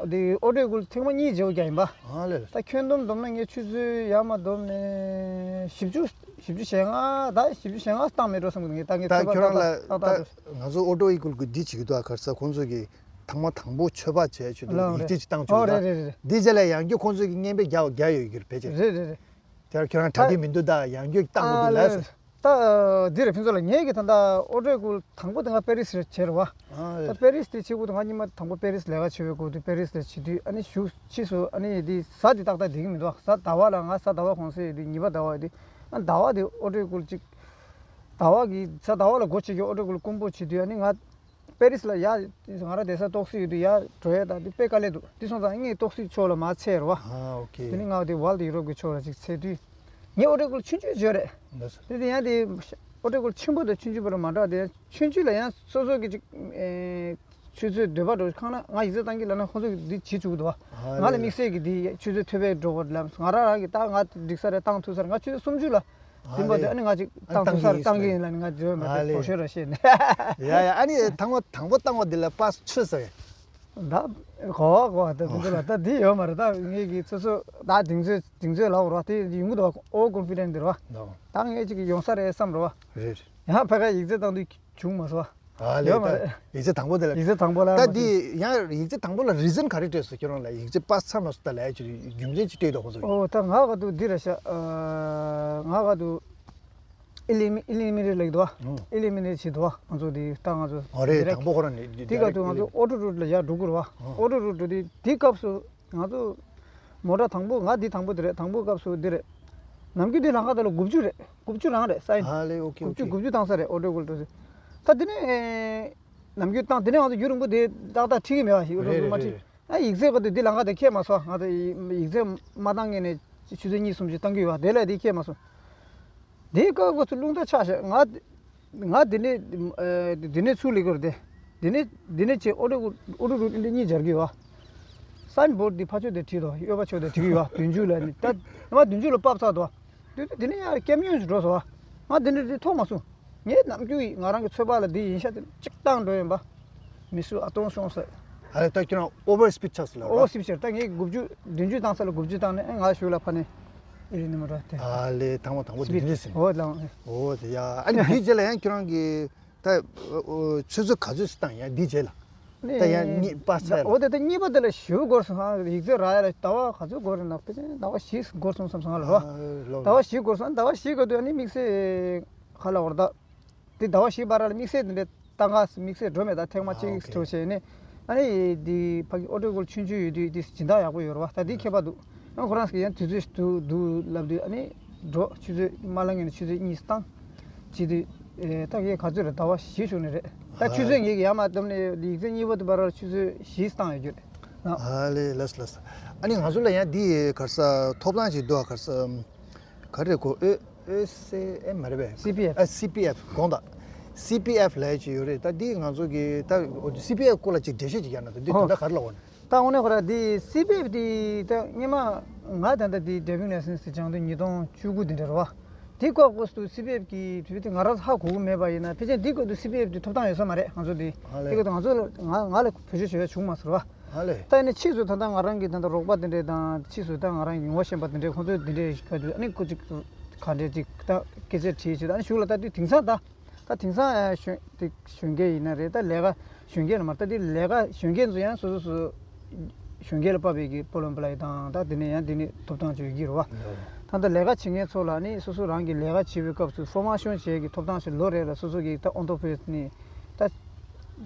དེ་ཨོ་ཊོ་ཀུལ་ཐེངས་མ་གཉིས་བརྗེ་པོ་རྒྱག་ཡིན་པ། ཨ་ལས། ད་ཁྱོན་བསྡོམས་བསྡོམས་ན་ངས་ཆུ་ཚོད་ཡར་མར་བསྡོམས་ནས་བཞི་བཅུ་བཞི་བཅུ་ཞེ་ལྔ། ད་བཞི་བཅུ་ཞེ་ལྔ་བཏང་མེད་འགྲོ་བསམ་གི་འདུག་ངས་ད་ངས་ད་ཚོད་པ་ཁྱོད་རང་ཏག་ལ་ཏག་ཏག་ཏག་ཏག་ད་ང་ཚོ་ཨོ་ཊོ་ཀུལ་གི་འདི་བྱེད་ཀྱི་འདུག་ཨ། ག་རེ་ཟེར། ཁོང་ཚོ་གི་ཐེངས་མ་དང་པོ་ཆོད་པ་བྱས་ཆུ་ཚོད་ལའང་ཡིག་ཆ་ཅིག་བཏང་ཆོག་ཨོ་རེད་རེད་རེད། འདི་རྗེས་ལ་ཡང་བསྐྱར་ཁོང་ཚོ་གི་རྔན་པས་རྒྱག་རྒྱག་ཡོད་ཀྱི་རེད་ཕལ་ཆེར། རེད་རེད་རེད། དེར་ཁྱོད་རང་གྲ་སྒྲིག་མི་འདུག་ད་ཡང་བསྐྱར་བཏང་དགོས་འདུག་ལབ་སོང་། ད་འདི་རེད་ཕུན་ཚོགས་ལགས། ངེད་ཀྱི་ད་ལྟ་ཨོ་ཊོ་ཀུལ་དང་པོ་དེ་ང་པེ་རི་སི་རེད་བྱས་རེད་བ། ད་པེ་རི་སི་དེ་བྱེད་དགོས་དུས་ང་སྔོན་མ་དང་པོ་པེ་རི་སི་ལས་ཀ་བྱེད་པའི་སྐབས་དུས་པེ་རི་སི་ལ་བྱེད་དུས་ཨ་ནི་གཞུག་ཕྱིས་སུ་ཨ་ནི་དེ་གཟའ་དེ་ཏག་ཏག་བསྡད་ཀྱི་མི་འདུག་གཟའ་ཟླ་བ་ལ་ང་གཟའ་ཟླ་བ་གུང་སེང་ཡོད་དུས་ཉི་མ་ཟླ་བ་ཡོད་དུས་ཨ་ཟླ་བ་དེ་ཨོ་ཊོ་ཀུལ་གཅིག་ཟླ་བ་གི་གཟའ་ཟླ་བ་ལ་སྒོ་ཕྱེ་རྒྱུ་ཨོ་ཊོ་ཀུལ་དཀོན་པོ་བྱེད་དུས་ཨ་ནི་ང་པེ་རི་སི་ལ་ཡ་ང་རང་བསྡད་ས་ཏོག་སི་ཡོད་དུས་ཡ་འགྲོ་ཡ་ད་དེ་དཔེ་དཀའ་ལས་འདུག་དེ་སོང་ཙང་ངས་ཏོག་སི་ཕྱོགས་ལ་མར་ཚད་རེད་བ། ཨ་ཨོ་ཁེ། དེ་ནི་ང་དེ་ཝརལ་ཌི་ཡུ་རོབ་ཀྱི་ཕྱོགས་ལ་ཅིག་ཚད་དུས་ངས་ཨོ་ཊོ་ཀུལ་ཆུང་ཆུང་བརྗོད་རེད། ལགས་སོ། དེ་དེ་ཡང་དེ་ཨོ་ཊོ་ཀུལ་ཆེན་པོ་དང་ཆུང་ཆུང་བར་མ་འདྲ་བ་དེ་ཡང་ཆུང་ཆུང་ལ་ཡང་སོ་སོ་གི་ཅིག་ཨེ་ཆུ་ཚོད་འདོད་པ་འགྲོ་ཁང་ན་ང་ཡིག་ཚད་བཏང་གི་ལབ་ན་ཁོང་ཚོ་གི་འདི་བྱེད་བཅུག་གི་འདུག་བ། ཨ་ང་ལ་ལས་དམིགས་བསལ་གི་འདི་ཆུ་ཚོད་མཐོ་པོའི་འགྲོ་དགོས་ལབ་ང་རང་རང་གི་ད་ང་འགྲིག་ས་རེད་བཏང་ཐུབ་ས་རེད། ང་ཆུ་ཚོད་སུམ་ཅུ་ལ་ཨ་འཛིན་པ་དེ་ལས་ཨ་ནི་ང་ཅིག་ཨ་བཏང་ཐུབ་ས་རེད་བཏང་གི་ཡིན་ལབ་ནི་ང་བརྗོད་མ་ཨ་དེ་ལས་གོ་ཤོད་ར་ཤེས་ནས། ཡ་ཡ་ཨ་ནི་ཐང་པ་དང་པོ་བཏང་བ་འདི་ལ་པ་ཆུ་ཟེར། ད་གོ་བ་གོ་བ་ད་འདི་ཚོ་ལ་ད་འདི་ཡོད་མ་རེད། ད་ངེད་ཀྱི་སོ་སོ་ད་གདེང་ཚོད་གདེང་ཚོད་ལབ་རོགས་དེ་ཡོང་གི་འདུག་བ། ཨོ་ཝར་ཀོན་ཕི་ཌེན་ཊི་འདི་རེད་བ། ད་ངས་ཅིག་ཡོང་ས་རེད་བསམ་རེད་བ། རེད། ཡང་ཕ་ག་ཡིག་ཚད་བཏང་དུས་བྱུང་མ་སོང་བ། ཨ་ལས། ཡོད་མ་རེད། ད་ཡིག་ཚད་དང་པོ་དེ་ལ། ཡིག་ཚད་དང་པོ་ལ་ད་འདི་ཡང་ཡིག་ཚད་དང་པོ་ལ་རི་ཛན་ག་རེ་སྤྲད་སོང་ཁྱོད་རང་ལ་ཡིག་ཚད་པ་ཚར་མ་སོང་ད་ལབ་ཡ་ཅིག་རྒྱུ་མཚན་ཅིག་སྤྲད་འདུག་ཁོ་ཚོ་གིས། ཨོ་ད་ང་ག་དུས་འདི་རེད་ཤག་ཨ་ང་ག་དུས་ཨི་ལི་མི་ཨི་ལི་མི་རེ་ལེགས་འདུག་བ། ཨོ། ཨི་ལི་མི་རེ་བྱེད་འདུག་བ་ང་ཚོ་འདི་ད་ང་ཚོ་ཨོ་རེད། ཌི་རེག་དང་པོ་ཁོ་རང་ནས་འདི་ག་དུས་ང་ཚོ་ཨོ་ཊོ་རུ་ཊི་ལ་ཡར་འགྲོ་དགོས་རེད་བ། ཨོ། ཨོ་ཊོ་རུ་ཊི་འགྲོ་དུས་འདི་སྐབས་སུ། ང་ཚོ་མོ་ཊ་དང་པོ་ང་འདི་དང་པོ་དེ་རེད། དང་པོ་སྐབས་སུ་འདི་རེད། ནམ་རྒྱུན་འདི་ལམ་ཁ་དེ་ལ་དགུ་བཅུ་རེད། དགུ་བཅུ་རང་རེད་སའིན། ཨ་ལེ་ཨོ་ཁེ་དགུ་བཅུ་ཨོ་ཁེ། དགུ་བཅུ་བཏང་ས་རེད་ཨོ་ཊོ་ཀུལ་འགྲོ་དུས། ད་དེ་ནས་ནམ་རྒྱུན་བཏང་དེ་ནས་ང་ཚོ་རྒྱུན་རིང་པོ་དེ་ཏག་ཏག་ཁྲིད་ཀྱི་མེད་པ་ཞིག་ཨོ་ཊོ་རེད་ཀུལ་མ་རེད་ཁྲིད། རེད། ཨ་ཡིག་ཚད་ག་དུས་འདི་ལམ་ཁ་དེ་ཁྱེར་མ་སོང་། ང་ཚོ་ཡིག་ཚད་མ་བཏང་ངེས་ནས་ཆུ་ཚོད་གཉིས་གསུམ་ཞིག་བཏང་གི་ཡོད་པ་དེ་ལས་དེ་ཁྱེར་མ་སོང་། དེའི་སྐབས་ཁོ་ཚོ་རླུང་རྟ་ཆག་བཞག་ང་། ང་འདི་ནས་ཨ་འདི་ནས་ཚུར་སླེབས་ཀྱི་རེད་དེ། འདི་ནས་འདི་ནས་ཆེ་ཨོ་ཊོ་ཨོ་ཊོ་རུ་ཊི་འདི་གཉིས་སྦྱར་གྱི་ཡོད་པ། སའིན་བོར་ཌི་འདི་ཕར་ཕྱོགས་དེ་བྲིས་འདུག་གཡོན་པ་ཕྱོགས་དེ་བྲིས་ཀྱི་ཡོད་པ། བདུན་ཅུ་ལ་ནི་ད་ནམ་བདུན་ཅུ་ལ་ཕབ་ཚར་འདུག་དེ་དུས་འདི་ནས་ཡར་སྐྱབས་གནས་སུ་འགྲོ་སོང་བ། ང་འདི་འདྲ་འདི་མཐོང་མ་སོང་། ངས་ནམ་རྒྱུན་ང་རང་གི་ཚོད་དཔག་ལ་འདི་ཡིན་ཤག་དེ་གཅིག་བཏང་འགྲོ་ཡིན་པ། མི་སུ་ཨ་སྟོང་སོང་ཟེར། ཨ་ལས་ད་ཁྱོད་རང་ཨོ་ཝར་སི་པིཌ་ཆགས་སོང་ལ། ཨོ་ཝར་སི་པིཌ་ཆགས་ད་ངས་དགུ་བཅུ་བདུན་ཅུ་བཏང་ས་ལ་དགུ་བཅུ་བཏང་ནས་ཨེ་ང་ཞུགས་ལ་ཕ་ནས་ཨེ་རི་ནི་མ་ར་དེ། ཨ་ལས་ཐང་པ་དང་པོ་དེ་འདྲ་ཟིན། ཨོ་ལ། ཨོ་དེ་ཡ་ཨ་ནི་དེའི་རྗེས་ལ་ཡང་ཁྱོད་རང་གི་ད་ཨོ་ཆུ་ཚོད་ག་ཚོད་སུ་བཏང་ཡང་འདིའི་རྗེས་ལ། ད་ཡང་གཉིས་པ་ཚད་ལ། ཨོ་དེ་ད་གཉིས་པ་དེ་ལ་ཞུ་འགོར་སོང་ཧ། ཡིག་ཚད་རག་ཡ་ལ་ཟླ་བ་ག་ཚོད་འགོར་རེད་ན་ཕལ་ཆེར་ཟླ་བ་བཞི་འགོར་སོང་བསམ་སོང་ང་ལ་རོ། ཟླ་བ་བཞི་འགོར་སོང་ཟླ་བ་བཞི་ག་དུས་ཨ་ནི་དམིགས་བསལ་ཁ་ལ་བར་ད། དེ་ཟླ་བ་བཞི་བར་ལ་དམིགས་བསལ་དེ་འདྲའི་ཏང་ཁ་དམིགས་བསལ་འགྲོ་མེད། ད་ཐེངས་མ་གཅིག་ཨ་ཨོ་ཁེ། འགྲོ་བྱས་ནས་ཨ་ནི་དེ་ཕ་གི་ཨོ་ཊོ་ཀོལ་ཆུང་ཆུང་ཡོད་དུས་དེ་སྦྱིན་བདག་ཡག་པོ་ཡོད་རེད་བ། ད་དེ་ཁྱད་པར་འདུག་ཨ་ཁོ་རང་ཚོ་ཡང་དུས་ཚོད་འདུག་འདུག་ལབ་དུས་ཨ་ནི་འགྲོ་ཆུ་ཚོད་དམའ་ལ་ངན་ནས་ཆུ་ཚོད་གཉིས་བཏང་བྱས་དུས་ཨེ་ད་གས་ག་ཚོད་རེད། ཟླ་བ་བཞི་ཞུགས་ནས་རེད། ད་ཆུ་ཚོད་ངེད་ཀྱི་ཡར་མར་བསྡོམས་ནས་ཡིག་ཚད་གཉིས་པ་དེ་བར་ལ་ཆུ་ཚོད་བཞི་བཏང་ཡོད་རྒྱུ་རེད། ཨ་ལེ་ལགས་སོ་ལགས་སོ། ཨ་ནི་ང་ཚོ་ལ་ཡང་འདི་ག་རེ་ཟེར་ཐོབ་ཐང་ཞིག་འདུག་ག་རེ་ཟེར། ག་རེ་གོ་ཨོ་ཨོ་སི་ཨེམ་མ་རེད་པས། སི་པི་ཨེཕ། ཨ་སི་པི་ཨེཕ་དགོངས་དག་སི་པི་ཨེཕ་ལབ་ཡ་ཅིག་ཡོད་རེད། ད་འདི་ང་ཚོ་གི་ད་སི་པི་ཨེཕ་སྐོར་ལ་ཅིག་འགྲེལ་བཤད་ཅིག་རྒྱག་ན་ད་འདི་ཧོ། དོན་དག་ག་རེ་ལབ་དགོས་ན། ད་དངོས་གནས་ཁོ་ར་འདི་སི་པི་ཨེཕ་འདི་ད་སྔོན་མ་ང་ད་ལྟ་འདི་ཌ་རའི་ཝིང་ལའི་སན་སི་སྦྱངས་དུས་ཉིས་སྟོང་བཅུ་དགུ་འདི་འདྲ་རེད་བ། འདི་སྐབས་སྐབས་སུ་སི་པི་ཨེཕ་གི་དུས་ཚོད་ང་རང་ཧ་གོ་གི་མེད་པ་ཡིན་ན་ཕལ་ཆེར་འདི་སྐབས་སུ་སི་པི་ཨེཕ་འདི་ཐོབ་ཐང་ཡོད་ས་མ་རེད་ང་ཚོ་འདི། ཨ་ལས། འདི་སྐབས་སུ་ང་ཚོ་ལ་ང་ང་ལ་བེད་སྤྱོད་བྱེད་ཡ་བྱུང་མ་སོང་བ། ཨ་ལས། ད་ནི་ཕྱིས་སུ་ད་ལྟ་ང་རང་གི་ད་ལྟ་རོགས་པ་དེ་འདྲས་དང་ཕྱིས་སུ་ད་ང་རང་གི་ཡོང་བ་ཤེས་པ་དེ་འདྲས་ཁོང་ཚོས་དེ་འདྲས་ཞིག་ག་དུས་ཨ་ནི་ཁོ་ཅིག་ག་འདྲས་ཅིག་ད་སྐད་ཆ་དྲིས་བྱས་ད་ཨ་ནི་གཞུག་ལ་ད་དུས་དེང་སང་ད་ད་དེང་སང་ཨ་གཞོན་དེ་གཞོན་སྐྱེས་ཡིན་ན་རེད། ད་ལས་ཀ་གཞོན་སྐྱེས་ལ་མ་ད་དེ་ལས་ཀ་གཞོན་སྐྱེས་ཚོ་ཡང་སོ་སོ་སོ་གཞོན་སྐྱེས་ལ་དཔག་པའི་གི་པོ་ལམ་པ་ལ་ཡི་དང་ད་དེ་ནས་ཡང་དེ་ནས་ཐོབ་ཐང་ཅིག་ཡོད་ཀྱི་རེད་བ། ད་ལྟ་ལས་ཀ་བྱེད་མཁན་ཚོ་ལ་ནི་སོ་སོ་རང་གི་ལས་ཀ་བྱེད་པའི་སྐབས་སུ་ཕོར་མ་ཤོན་བྱེད་ཀྱི་ཐོབ་ཐང་ཞིག་ལོ་རེ་ལ་སོ་སོ་གི་ད་ཨོན་ཏོ་ཕེ་ནི་ད།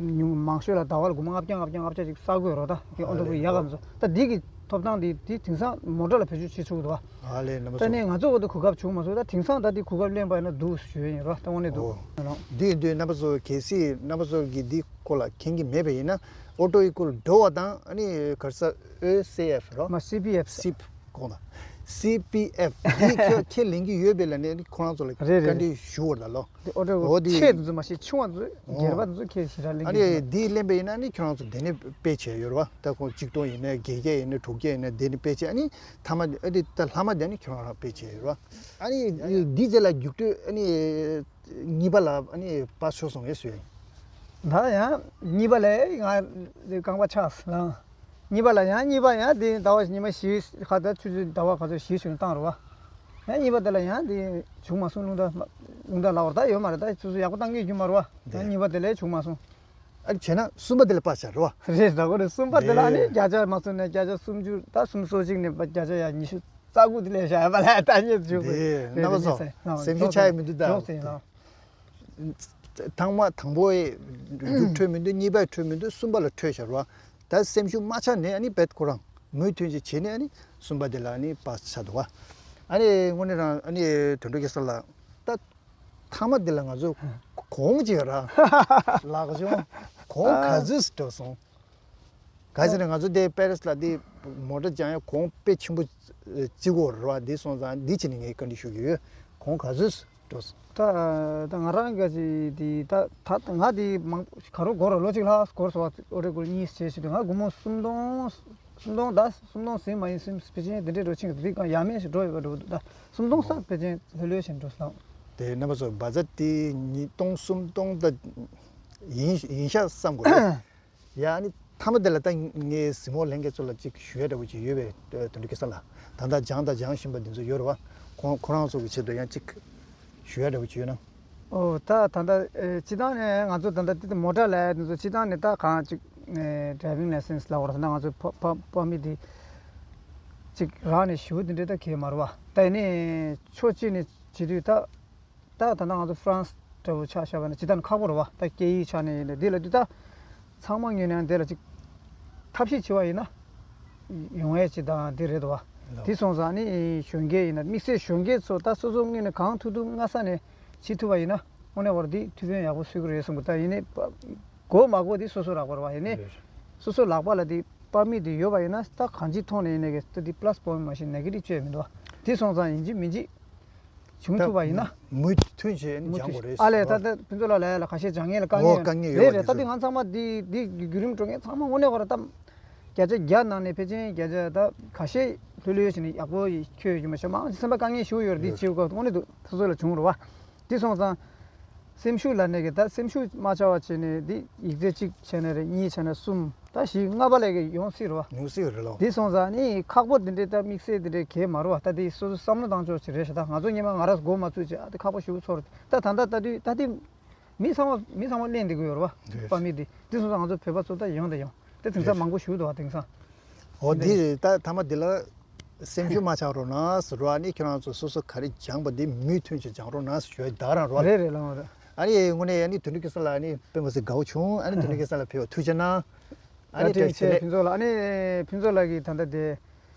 ཉུང་མང་ཤོས་ལ་ཟླ་བ་ལ་སྒོར་མོ་ལྔ་བརྒྱ་ལྔ་བརྒྱ་ལྔ་བརྒྱ་ཅིག་བསགས་དགོས་རོགས་ད་དེ་ཨོན་ཏོ་ཕེ་ཡག་གམ་སོ་ད་འདི་གི་ཐོབ་ཐང་འདི་འདི་དེང་སང་མོ་ཊ་ལ་བེད་སྤྱོད་བྱེད་ཆོག་གི་འདུག་བ། ཨ་ལས་རྣམ་པ་ད་ཚོ། ནས་ང་ཚོ་འོ་ད་གོ་སྐབས་བྱུང་མ་སོང་ད་དེང་སང་ད་འདི་གོ་སྐབས་ལེན་པ་ཡིན་ན་འདུག་ཞུ་ཡ་ཡིན་རོགས་ད་དངོས་གནས་འདུག་ཨོ། ཨ་ལོ། འདི་ཡིན་དུས་རྣམ་པ་ཚོ་གལ་སྲིད་རྣམ་པ་ཚོ་གི་འདི་སྐོར་ལ་མཁྱེན་གྱི་མེད་པ་ཡིན་ན་ཨོ་ཊོ་ཨི་ཀུལ་འགྲོ་བ་དང་ཨ་ནི་ག་རེ་ཟེར་ཨོ་སི་ཨེཕ་རོ། མ་སི་པི་ཨེཕ། སིབ་དགོངས་དག་སི་པི་ཨེཕ་འདི་ཁྱོད་ཁས་ལེན་གྱི་ཡོད་པས་ལ་ནི་ཁོ་རང་ཚོ་ལ་རེད་རེད་བཀའ་འདྲི་ཞུ་བར་ད་ལོ། འདི་ཨོ་ཊོ་འོ་འདི་ཆེ་འདི་ཚོ་མ་ཤེས་ཆུང་བ་ཚོ་སྒེར་པ་ཚོ་ཁས་ཞེ་དྲག་ལེན་ཨ་གྱི་ནི་ཡོད། འདི་ལེན་པ་ཡིན་ན་ནི་ཁྱོད་རང་ཚོ་འདི་ནས་དཔེ་བྱས་ཡོད་རེད་བ། ད་ཁོང་གཅིག་སྟོང་ཡིན་ན་བརྒྱད་བརྒྱ་ཡིན་ན་དྲུག་བརྒྱ་ཡིན་ན་འདི་ནས་དཔེ་བྱས་ཨ་ནི་ཐ་མ་ཨ་འདི་ད་ལྷག་མ་འདི་ནི་ཁྱོད་རང་རང་དཔེ་བྱས་ཡོད་རེད་བ། ཨ་ནི་འདི་རྗེས་ལ་རྒྱུགས་སྤྲོད་ཨ་ནི་གཉིས་པ་ལ་ཨ་ནི་པ་ཤོར་སོང་ངས་ཟེར། ད་ཡང་གཉིས་པ་ལས་ང་རྐང་པ་ཆག་ལ། གཉིས་པ་ལ་ཡང་གཉིས་པ་ཡང་དེ་ཟླ་བ་ཉི་མ་བཞི་ཁ་ད་ཆུ་ཚོད་ཟླ་བ་ཁ་ཚོད་བཞི་བྱུང་བཏང་རུ་བ། ཡང་གཉིས་པ་དེ་ལ་ཡང་དེ་བྱུང་མ་སོང་རླུང་རྟ་རླུང་རྟ་ལ་བར་ད་ཡོད་མ་རེད། ད་སོ་སོ་ཡག་པོ་བཏང་གི་རྒྱུ་མ་རུ་བ། ཡང་གཉིས་པ་དེ་ལས་བྱུང་མ་སོང་། ཨ་ནི་བྱས་ན་གསུམ་པ་དེ་ལ་པ་བྱ་རུ་བ། རེད་ཟ་གོ་རེད། གསུམ་པ་དེ་ལ་ཨ་ནི་རེད། བརྒྱ་ཆ་མ་སོང་ནས་བརྒྱ་ཆ་སུམ་ཅུ་ད་སུམ་སོ་གཅིག་ནས་བརྒྱ་ཆ་ཡང་ཉི་ཤུ་རྩ་དགུ་དེ་ལས་བྱ་ཡ་པ་ལ་ད་ཉེ་བྱུང་དེ་རེད། རྣམ་པ་ཚོ་སེམས་ཤུགས་ཆག་ཡ་མི་འདུག་ད། ཐང་མ་དང་པོ་ཡི་རྒྱུགས་འཕྲོད་མི་འདུག་གཉིས་པའི་འཕྲོད་མི་འདུག་གསུམ་པ་ལ་འཕྲོད་བཞག་རོགས། ད་སེམས་ཤུགས་མ་ཆག་ནས་ཨ་ནི་བེད་ཁོ་རང་མུ་མཐུད་ཅིག་བྱས་ནས་ཨ་ནི་གསུམ་པ་དེ་ལ་ཨ་ནི་པ་ཆག་འདུག་བ། ཨ་ནི་དངོས་གནས་རང་ཨ་ནི་དོན་གྲུབ་སྐལ་བཟང་ལགས་ད་མཐའ་མ་དེ་ལ་ང་ཚོ་གོང་ཅིག་ར་ལག་བྱུང་གོང་ག་ཚོད་འགྲོ་སོང་། ག་ཟེར་ན་ང་ཚོ་དེ་པེ་རིས་ལ་དེ་མོ་ཊ་སྦྱང་ཡ་གོང་དཔེ་ཆེན་པོ་བརྩི་དགོས་རེད་བ། འདི་སོང་ཙང་འདི་བྱས་ནས་ངས་བཀའ་འདྲི་ཞུ་གི་ཡོད། གོང་ག་ཚོད་འགྲོ་སོང་། ད་ད་ང་རང་ག་ཅིག་དེ་ད་ད་ང་དེ་མང་ག་རོ་གོ་ར་ལོ་གཅིག་ལྷག་འགོར་སོང་བ། ཨོ་རེ་གོ་གཉིས་བྱས་ཞུ་དུས་ང་སྒོར་མོ་སུམ་སྟོང་སུམ་སྟོང་ད་སུམ་སྟོང་ཟིན་མ་ཡིན་སུམ་ཕལ་ཆེར་དེ་འདྲའི་འགྲོ་ཕྱིན་གྱི་དེ་གང་ཡ་མེད་ཞིག་འགྲོ་ཡོད་པ་འགྲོ་འདུག་ད་སུམ་སྟོང་ས་ཕལ་ཆེར་ལྷོད་ལྷོད་བཞིན་འགྲོ་སོང་། དེ་རྣམ་པ་ཚོ་བ་ཛ་དེ་ཉིས་སྟོང་སུམ་སྟོང་ད་ཡིན་ཡིན་ཤག་བསམ་དགོས་རེད། ཡ་ཨ་ནི་མཐའ་མ་དེ་ལ་ད་ངས་གཟིགས་མོ་ལྷན་རྒྱས་ཚོ་ལ་ཅིག་ཞུ་ཡ་འདྲ་བོ་ཅིག་ཡོད་པས། དོན་གྲུབ་སྐལ་བཟང་ལགས་ད་ལྟ་སྦྱང་དང་སྦྱང་བཞིན་པ་འདི་ཚོ་ཡོད་རེད་བ། ཁོང་ཁོ་རང་ཚོ་གི་ཆེད་དུ་ཡང་ཅིག་ཞུ་ཡ་འདྲ་བོ་ཅིག་ཡོད་ན། ཨོ་ད་ད་ལྟ་ཨེ་སྤྱི་བཏང་ནས་ང་ཚོ་ད་ལྟ་དེ་མོ་ཊ་ལས་འདི་ཚོ་སྤྱི་བཏང་ནས་ད་གང་ཅིག་ཨེ་ཌ་རའི་ཝིང་ལའི་སེན་སི་ལབ་དགོས་རེད། ད་ལྟ་ང་ཚོ་ཕ་ཕ་ཕ་མི་དེ་ཅིག་རག་ནས་ཞུ་འདི་འདྲ་ད་གས་མ་རེད་བ། ད་ཡིན་ནའི་ཕྱོགས་གཅིག་ནས་བྱེད་དུས་ད། ད་ད་ལྟ་ང་ཚོ་ཧྥ་རན་སི་འདྲ་བོ་ཆ་བཞག་པ་ན་ཇི་ལྟར་ཁག་པོ་རེད་བ། ད་སྐད་ཡིག་ཆ་ནས་ཡིན་ན་འདི་ལ་འདི་ད་ཚང་མ་ངོས་ནས་འདི་ལ་ཅིག་ཐབས་ཤེས་བྱེད་པ་ཡིན་ན་ཡོང་ཡས་ཅིག་དང་འདི་རེད་བ། འདི་སོང་ཙང་ནི་གཞོན་སྐྱེས་ཡིན་ན་དམིགས་བསལ་གཞོན་སྐྱེས་ཚོ་ད་སོ་སོ་ངོས་ནས་གང་ཐུབ་ཐུབ་སྔ་ས་ནས་བྱེད་ཐུབ་པ་ཡིན་ན་དངོས་གནས་བར་འདི་ཐུགས་ཕན་ཡག་པོ་གསོས་ཀྱི་རེད་གསུང་གི། ད་ཡིན་ནའི་དགོས་མ་དགོས་འདི་སོ་སོ་ལག་པ་རེད་བ། ཡིན་ནའི་སོ་སོ་ལག་པ་ལ་འདི་པར་མིཊ་འདི་ཡོད་པ་ཡིན་ན་ད་གང་ཅིའི་ཐོག་ནས་ཡིན་ནའི་ད་འདི་པ་ལ་སི་པོ་ཡིན་མ་གཞི་ནེ་གེ་ཊིབ་བཅོས་མི་འདུག་བ། འདི་སོང་ཙང་ཡིན་གཅིག་མིན་གཅིག་བྱུང་ཐུབ་པ་ཡིན་ན། མུ་མཐུད་བྱས་ནས་སྦྱང་དགོས་རེད་ཨ་ལས། ཟེར་ད་བ། ལྟ་ཕུན་ཚོགས་ལགས་ལ་ཡ་ལ་ཁ་ཤས་སྦྱང་མཁན་ལ་དཀའ་ངལ་ཡོད་རེད་རེད། ད་འདི་ང་ཚང་མ་འདི་འདི་བརྒྱུད་རིམ་འགྲོ་མཁན་ཚང་མ་དངོས་གནས་ཁོ་ར་ད་བརྒྱ་ཆ་བརྒྱ་ནང་ནས་ཕལ་ཆེར་བརྒྱ་ཆ་ད་ཁ་ཤས་ལྷོད་ལྷོད་བྱས་ནས་ཡག་པོ་ཁྱོད་ཡོད་རྒྱུ་མ་ཤེས་མང་ཆེ་སེམས་པ་དཀའ་ངལ་ཞེ་པོ་ཡོད་རེད། འདི་བྱེད་དགོས་དངོས་གནས་འདུག་སོ་སོ་ལ་བྱུང་རེད་བ། འདི་སོང་ཙང་། སེམས་ཤུགས་ལ་ནས་ཀྱི་ད་སེམས་ཤུགས་མ་ཆག་པ་བྱས་ནས་འདི་ཡིག་ཚད་གཅིག་བྱས་ནས་རེད། གཉིས་བྱས་ནས་གསུམ། ད་བཞི་ལྔ་པ་ལས་ཀྱི་ཡོང་སྲིད་རེད་བ། ཡོང་སྲིད་རེད་ལོ། འདི་སོང་ཙང་ནི་ཁག་པོ་འདི་འདྲའི་ད་དམིགས་བསལ་འདི་འདྲའི་གས་མ་རེད་བ། ད་འདི་སོ་སོ་བསམ་བློ་བཏང་ཕྱོགས་ཅིག་རེད་ཤག་ད་ང་ཚོ་སྔོན་མ་ང་རང་མགོ་མ་ཚོས་ཅིག་ཨ་འདི་ཁག་པོ་ཞེ་པོ་ཚོར། ད་ད་ལྟ་ད་དུས་ད་དེ་མི་ཚང་མ་མི་ཚང་མ་གླེང་བསྡད་ཀྱི་ཡོད་རེད་བ། རེད། པ་མི་འདི་འདི་སོང་ཙང་ང་ཚོ་བོད་པ་ཚོ་ད་ཡོང་དང་ཡོང་དེ་དེང་སང་མང་པོ་ཞེ་པོ་འདུག་བ་དེང་སང་། འོ་འདི་ད་ཐ་མ་འདི་ལ། སེམས་ཤུགས་མ་ཆག་རོགས་གནང་ཟེར་རོགས། ཨ་ནི་ཁྱེད་རང་ཚོ་སོ་སོ་ག་རེ་སྦྱངས་པ་འདི་མུ་མཐུད་ཅིག་སྦྱང་རོགས་གནང་ཟེར་ཞུ་ཡ་ད་རང་རོགས། རེད་རེད་ལགས་མ་རེད། ཨ་ནི་དངོས་གནས་ཨ་ནི་དོན་གྲུབ་སྐལ་བཟང་ལགས་ཨ་ནི་དཔེ་མི་སྲིད་དགའ་བོ་བྱུང་། ཨ་ནི་དོན་གྲུབ་སྐལ་བཟང་ལགས་ཕེབས་པ་ཐུགས་རྗེ་གནང་། ཨ་ནི་བཀྲ་ཤིས་བདེ་ལེགས། ཕུན་ཚོགས་ལགས་ཨ་ནི་ཕུན་ཚོགས་ལགས་ཀྱིས་ད་ལྟ་དེ་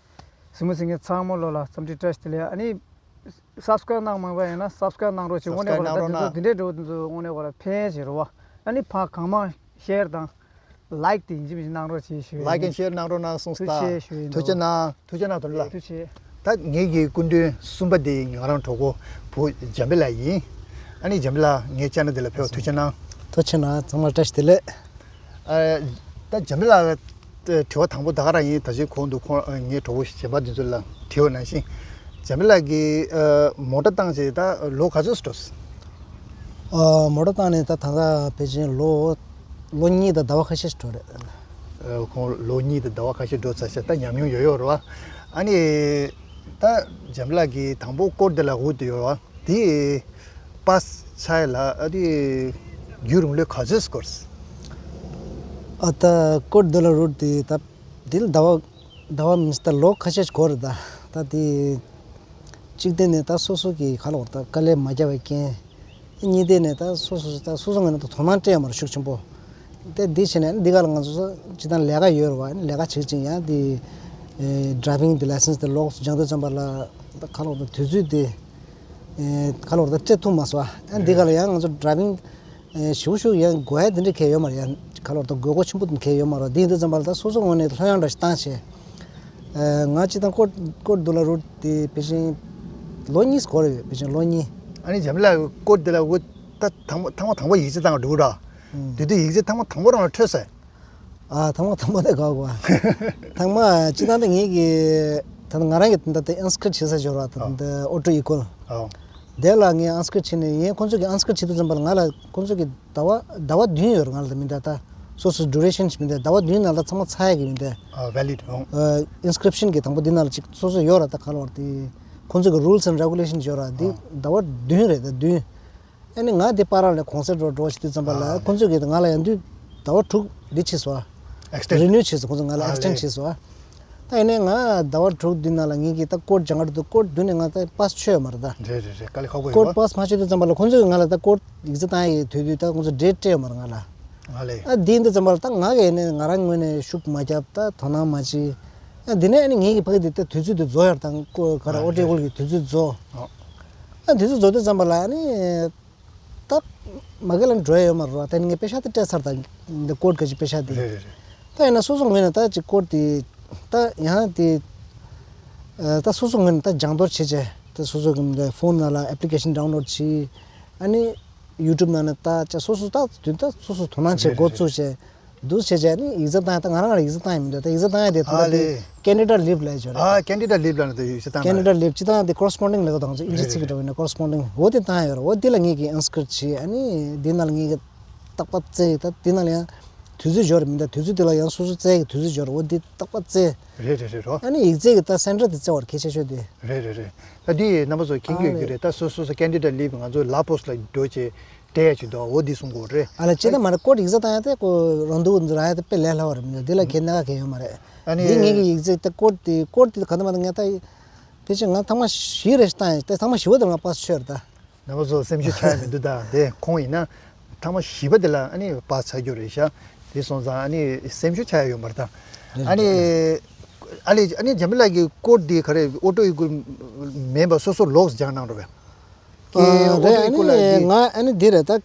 གཟིགས་མོ་གཟིགས་མཁན་ཚང་མ་ལོ་ལ་འཚམས་འདྲི་བཀྲ་ཤིས་བདེ་ལེགས། ཨ་ནི་སབ་སི་ཀ་རབ་གནང་མ་པ་ཡིན་ན་སབ་སི་ཀ་རབ་གནང་རོགས་བྱེད། དངོས་གནས་ཁོ་རང་ད་དེ་ཚོ་དེ་འདྲའི་འགྲོ་དེ་ཚོ་དངོས་གནས་ཁོ་རང་ཕན་ཞིག་རེད་བ། ཨ་ནི་ཕ་གང་མང་ཤེར་དང་། ལའིཀ་དེ་ཡིན་གཅིག་མིན་གཅིག་གནང་རོགས་བྱེད་ཞུ་ཡིན། ལའིཀ་ཨེན་ཤེར་གནང་རོགས་གནང་གསུངས་སོང་། ཐུགས་རྗེ་ཆེ་ཞུ་ཡིན། ཐུགས་རྗེ་གནང་། ཐུགས་རྗེ་གནང་། དོན་ལ། ཐུགས་རྗེ་ཆེ། ད་ངེད་ཀྱི་སྐུ་མགྲོན་གསུམ་པ་དེ་ང་རང་གྲོགས་པོ་བུ་འཇམ་དཔལ་ལགས་ཡིན། ཨ་ནི་འཇམ་དཔལ་ལགས་ངའི་ཅེ་ནལ་འདི་ལ་ཕེབས་པ་ཐུགས་རྗེ་གནང་། ཐུགས་རྗེ་གནང་། ཚང་མ་བཀྲ་ཤིས་བདེ་ལེགས། ཨ། ད་འཇམ་དཔལ་ལགས་དྲི་བ་དང་པོ་ད་ག་རང་ཡིན། ད་ཅི་གོང་དུ་ཁོང་ངའི་གྲོགས་པོ་གཞན་པ་འདི་ཚོ་ལ་དྲིས་པ་ནང་བཞིན། འཇམ་དཔལ་ལགས་ཀྱིས་མོ་ཊ་བཏང་རྗེས་ད་ལོ་ག་ཚོད་འགྲོ་སོང་། ཨ། མོ་ཊ་བཏང་ནས་ད་ད་ལྟ་ཕལ་ཆེར་ལོ་ལོ་གཉིས་དང་ཟླ་བ་ཁ་ཤས་འགྲོ་རེད། ཨ། ཁོང་ལོ་གཉིས་དང་ཟླ་བ་ཁ་ཤས་འགྲོ་ཚར་ཤག་ད་ཉམས་མྱོང་ཡོད་ཡོད་རེད་བ། ཨ་ནི་ད་འཇམ་དཔལ་ལགས་ཀྱིས་དང་པོ་སྐོར་དེ་ལ་འུར་དེ་ཡོད་རེད་བ། དེ་པ་སི་ཆགས་ཡ་ལ་ཨ་དེ་རྒྱུན་རིང་ལོས་ག་ཚོད་འགོར་སོང་། ཨ། ད་སྐོར་དེ་ལ་འུར་དེ་ད་དེ་ལ་ཟླ་བ་ཟླ་བ་མིན་ད་ལོ་ཁ་ཤས་འགོར་རེད་ད། ད་དེ་གཅིག་དེ་ནས་ད་སོ་སོ་གི་ཁ་ལོག་ད་དཀའ་ལས་མ་བརྒྱབ་པའི་རྐྱེན། གཉིས་དེ་ནས་ད་སོ་སོ་ད་སོ་སོ་ངོས་ནས་ད་དོ་སྣང་སྤྲད་ཡོད་མ་རེད་ཤུགས་ཆེན་པོ། དེ་འདི་བྱས་ནས་འདི་ག་ལ་ང་ཚོ་སྤྱིར་བཏང་ལས་ཀ་ཡོད་རེད་བ། ལས་ཀ་བྱེད་ཅིང་ཡང་དེ་ཨེ་ཌ་རའི་ཝིང་དེ་ལའི་སེན་སི་དེ་ལོགས་སུ་སྦྱང་དུས་ཙམ་པ་ལ་ད་ཁ་ལོག་ད་དུས་ཚོད་དེ་ཨེ་ཁ་ལོག་ད་སྤྲད་ཐུབ་མ་སོང་བ། ཨ་འདི་ག་ལ་ཡང་ང་ཚོ་ཌ་རའི་ཝིང་ཨེ་ཞུ་ཞུ་ཡང་དགོས་ཡ་དེ་འདྲ་གས་ཡོད་མ་རེད། ཡང་ཁ་ལོག་ད་དགོས་མཁོ་ཆེན་པོ་དེ་གས་ཡོད་མ་རེད། དེ་ཡིན་དུས་ཙམ་པ་ལ་ད་སོ་སོ་ངོས་ནས་ལྷོད་ཡངས་འདྲ་ཞིག་བཏང་བྱས། ཨ། ང་སྤྱིར་བཏང་སྐོར་སྐོར་དེ་ལ་འུར་དེ་ཕལ་ཆེར་ལོ་གཉིས་འགོར་ཡོད། ཕལ་ཆེར་ལོ་གཉིས། ཨ་ནི་འཇམ་དཔལ་ལགས་སྐོར་དེ་ལ་འུར་ད་དང་པོ་ཐེངས་མ་དང་པོ་ཡིག་ཆ་བཏང་འགྲོ་ར། ཨང་། དེ་དུས་ཡིག་ཆ་ཐེངས་མ་དང་པོ་རང་ལ་འཕྲོད་སོང་། ཨ། ཐེངས་མ་དང་པོ་དེ་དགའ་གོ། ཐེངས་མ་སྤྱིར་བཏང་དེ་ངེད་ཀྱི་ད་ང་རང་གི་ད་དེ་ཨང་སི་ཀྲིཊ་བྱེད་ས་འབྱོར་བ་ད་ཨ། དེ་ཨོ་ཊོ་ཨི་ཀོལ། ཨ། དེ་ལ་ངས་ཨང་སི་ཀྲིཊ་བྱས་ནས་ཡིན། ཁོང་ཚོ་གི་ཨང་སི་ཀྲིཊ་བྱེད་དུས་ཙམ་པ་ལ་ང་ལ་ཁོང་ཚོ་གི་ཟླ་བ་ཟླ་བ་བདུན་ཡོད་རེད། ང་ལ་ད་མི་འདྲ་ད་ སོ་སོ་ཌུ་རེ་ཤན་ཞིག་མི་འདུག་ཟླ་བ་བདུན་ནང་ལ་ཚང་མ་ཚར་ཡ་གི་མི་འདུག་ཨ་ཝེ་ལིཌ་ཨོ། ཨིན་སི་ཀི་རིབ་ཤན་གི་དང་པོ་འདི་ནང་ལ་ཅིག་སོ་སོ་ཡོད་ར། ད་ག་ལ་བར་དེ་ཁོང་ཚོ་གི་རུལ་སི་ཨེན་ཌ་རེ་གུ་ལེ་ཤན་ཡོད་ར། འདི་ཨ་ཟླ་བ་བདུན་རེད། ད་བདུན། ཨ་ནི་ང་དེ་པར་ལ་གོང་སེ་འགྲོ་འགྲོ་ཞིག་དུས་ཙམ་པ་ལ་ཨ་ཁོང་ཚོས་ཀྱིས་ང་ལ་ཡང་དུས་ཟླ་བ་དྲུག་འདི་བྱས་སོང་། ཨེག་སི་ཊེན་ཌི། རི་ནིའུ་བྱས་སོང་། ཁོང་ཚོས་ང་ལ་ཨ་ཨེག་སི་ཊེན་ཌི་ལེ། བྱས་སོང་། ད་ཡིན་ནའི་ང་ཟླ་བ་དྲུག་འདི་ནང་ལ་ངེད་ཀྱིས་ད་ཀོར་སྦྱང་གར་དུ་ཀོར་བདུན་ནས་ང་ད་པཱ་སི་ཆོད་ཡོད་མ་རེད་ད། རེད་རེད་རེད། དཀའ་ལས་ཁག་པོ་ཡོད་པ། ཀོར་པཱ་སི་མ་ཆོད་དུས་ཙམ་པ་ལ་ཁོང་ཚོས་ང་ལ་ད་ཀོར་ཡིག་ཚད་བཏང་ཡའི་དུས་དུས་ད་ཁོང་ཚོས་ཌེ་ཊི་སྤྲད་ཡོད་མ་རེད་ང་ལ། ང་ལས། ཨ་དེ་ཡིན་དུས་ཙམ་པ་ལ་ད་ང་གིས་ནི་ང་རང་ངོས་ནས་ཤུགས་མ་བརྒྱབ། ད་དོ་སྣང་མ་བྱེད། ཨ་དེ་ནས་ཨ་ནི་ངེད་ཀྱི་ཕ་གི་དེ་ད་དུས་ཚོད་དེ་རྫོགས་ཡོད་རེད་ད། ཀོ་ག་ར་ཨོ་ཊོ་ཨི་ཀོལ་གྱི་དུས་ཚོད་རྫོགས། ཨ་དུས་ཚོད་རྫོགས་དུས་ཙམ་པ་ལ་ཨ་ནི། ད་མ་གི་ལ་འགྲོ་ཡ་ཡོད་མ་རེད་བ། ད་ནི་ངས་པེ་ཤག་དེ་སྤྲད་ཚར། ད་འདི་ཀོར་ག་ཅིག་པེ་ཤག་དེ། རེད་རེད་རེད། ད་ཡིན་ན་སོ་སོ་ངོས་ནས་ད་ཅིག་ཀོར་དེ་ད་ཡང་དེ་ད་སོ་སོ་ངོས་ནས་ད་སྦྱང་བརྡར་བྱེད་བྱས། ད་སོ་སོ་གི་ཕོན་ནང་ལ་ཨེབ་ལི་ཀེ་ཤན་ཌའུན་ལོཌ་བྱས། ཨ་ནི་ཡུ་ཊུབ་ནང་ནས་ད་ཅིག་སོ་སོ་ད་དུས་ད་སོ་སོ་དོ་སྣང་བྱེད་འགོ་བཙུགས་བྱས། འདུག་བྱས་བྱས་ནི་ཡིག་ཚད་བཏང་ཡ། ད་ང་རང་ལ་ཡིག་ཚད་བཏང་ཡ་མི་འདུག་ད་ཡིག་ཚད་བཏང་ཡ་དེ་ད་ཨ་ལྟ་དེ་ལེ། ཀེན་ཌི་ཌེཊ་ལིབ་ལབ་ཡ་ཅིག་ཡོད་རེད། ཨ་ཀེན་ཌི་ཌེཊ་ལིབ་ལབ་ན་དེ་ཡིག་ཚད་བཏང་ན་ཀེན་ཌི་ཌེཊ་ལིབ་སྤྱིར་བཏང་དེ་ཀོ་རེ་སི་པོན་ཌིང་ལབ་ཡ་འདུག་ད་ང་ཚོ་ཨིན་ཇི་ཚིག་གི་འདྲ་བོ་ཡིན་ན་ཀོ་རེ་སི་པོན་ཌིང་འོ་དེ་བཏང་ཡ་ཡོད་རེད། འོ་དེ་ལ་ངེད་ཀྱིས་ཨིན་སི་ཀི་རིབ་བྲིས། ཨ་ནི་དེ་ནང་ལ་ངེད་ཀྱིས་རྟག་པར་བཙལ། ད་དེ་ནང་ལ་ཡང་དུས་ཚོད་ཡོད་རེད་མི་འདུག་དུས་ཚོད་དེ་ལ་ཡང་སོ་སོ་བཙལ་གྱི་དུས་ཚོད་ཡོད་རེད། འོ་དེ་རྟག་པར་བཙལ། རེད་རེད་རེད་རོ། ཨ་ནི་ཡིག་ཚད་ཀྱི་ད་སེན་ཊར་དེ་བཙལ་བ་གལ་ཆེ་ཤོས་དེ། རེད་རེད་རེད། ད་འདི་རྣམ་པ་ཚོ་མཁྱེན་གྱི་ཡོད་ཀྱི་རེད། ད་སོ་སོ་སོ་ཀེན་ཌི་ཌེཊ་ལིབ་ང་ཚོ་ལ་པོ་སི་ཊི་ལ་འགྲོ་བྱས་སྤྲད་ཡ་ཅིག་འདུག་འོ་འདི་གསུང་གི་ཡོད་རེད། ཨ་ལ་སྤྱིར་བཏང་མ་རེད། ཀོར་ཡིག་ཚད་བཏང་ཡ་དེ་ཀོ་རང་འདུག་རག་ཡ་དེ་དཔེ་ལས་སླ་བ་རེད་མི་འདུག་འདི་ལ་གལ་གནད་འགག་གལ་ཡོད་མ་རེད། ཨ་ནི་འདི་ངེད་ཀྱི་ཡིག་ཚད་དེ་ཀོར་དེ་ཀོར་དེ་ག་ནས་མ་ད་ངས་ད་ཕལ་ཆེར་ང་ཐེངས་མ་བཞི་རེ་བཏང་ཡ། དེ་ཐེངས་མ་བཞི་པ་དེ་ང་པཱ་སི་ཆོད་རེད་ད། རྣམ་པ་ཚོ་སེམས་ཤུགས་ཆག་ཡ་མི་འདུག་ད་དེ་ཁོང་ཡིན་ན་ཐེངས་མ་བཞི་པ་དེ་ལ་ཨ་ནི་པཱ་སི་ཆགས་རྒྱུ་རེད་ཤག་དེ་སོང་ཙང་ཨ་ནི་སེམས་ཤུགས་ཆག་ཡ་ཡོད་མ་རེད་ད། རེད་ཨ་ནི་རེད། ཨ་ལེ་ཨ་ནི་འཇམ་དཔལ་ལགས་ཀྱི་ཀོར་དེ་ག་རེ་ཨོ་ཊོ་ཨི་ཀོལ་མིན་པ་སོ་སོ་ལོགས་སྦྱངས་གནང་རོགས་པས། ཨ་ཀྱི་ཨོ་རེད། ཊོ་ཨི་ཨ་ཀོལ་ལ་ནི་དེ་ང་ཨ་ནི་འདི་རེད་ད།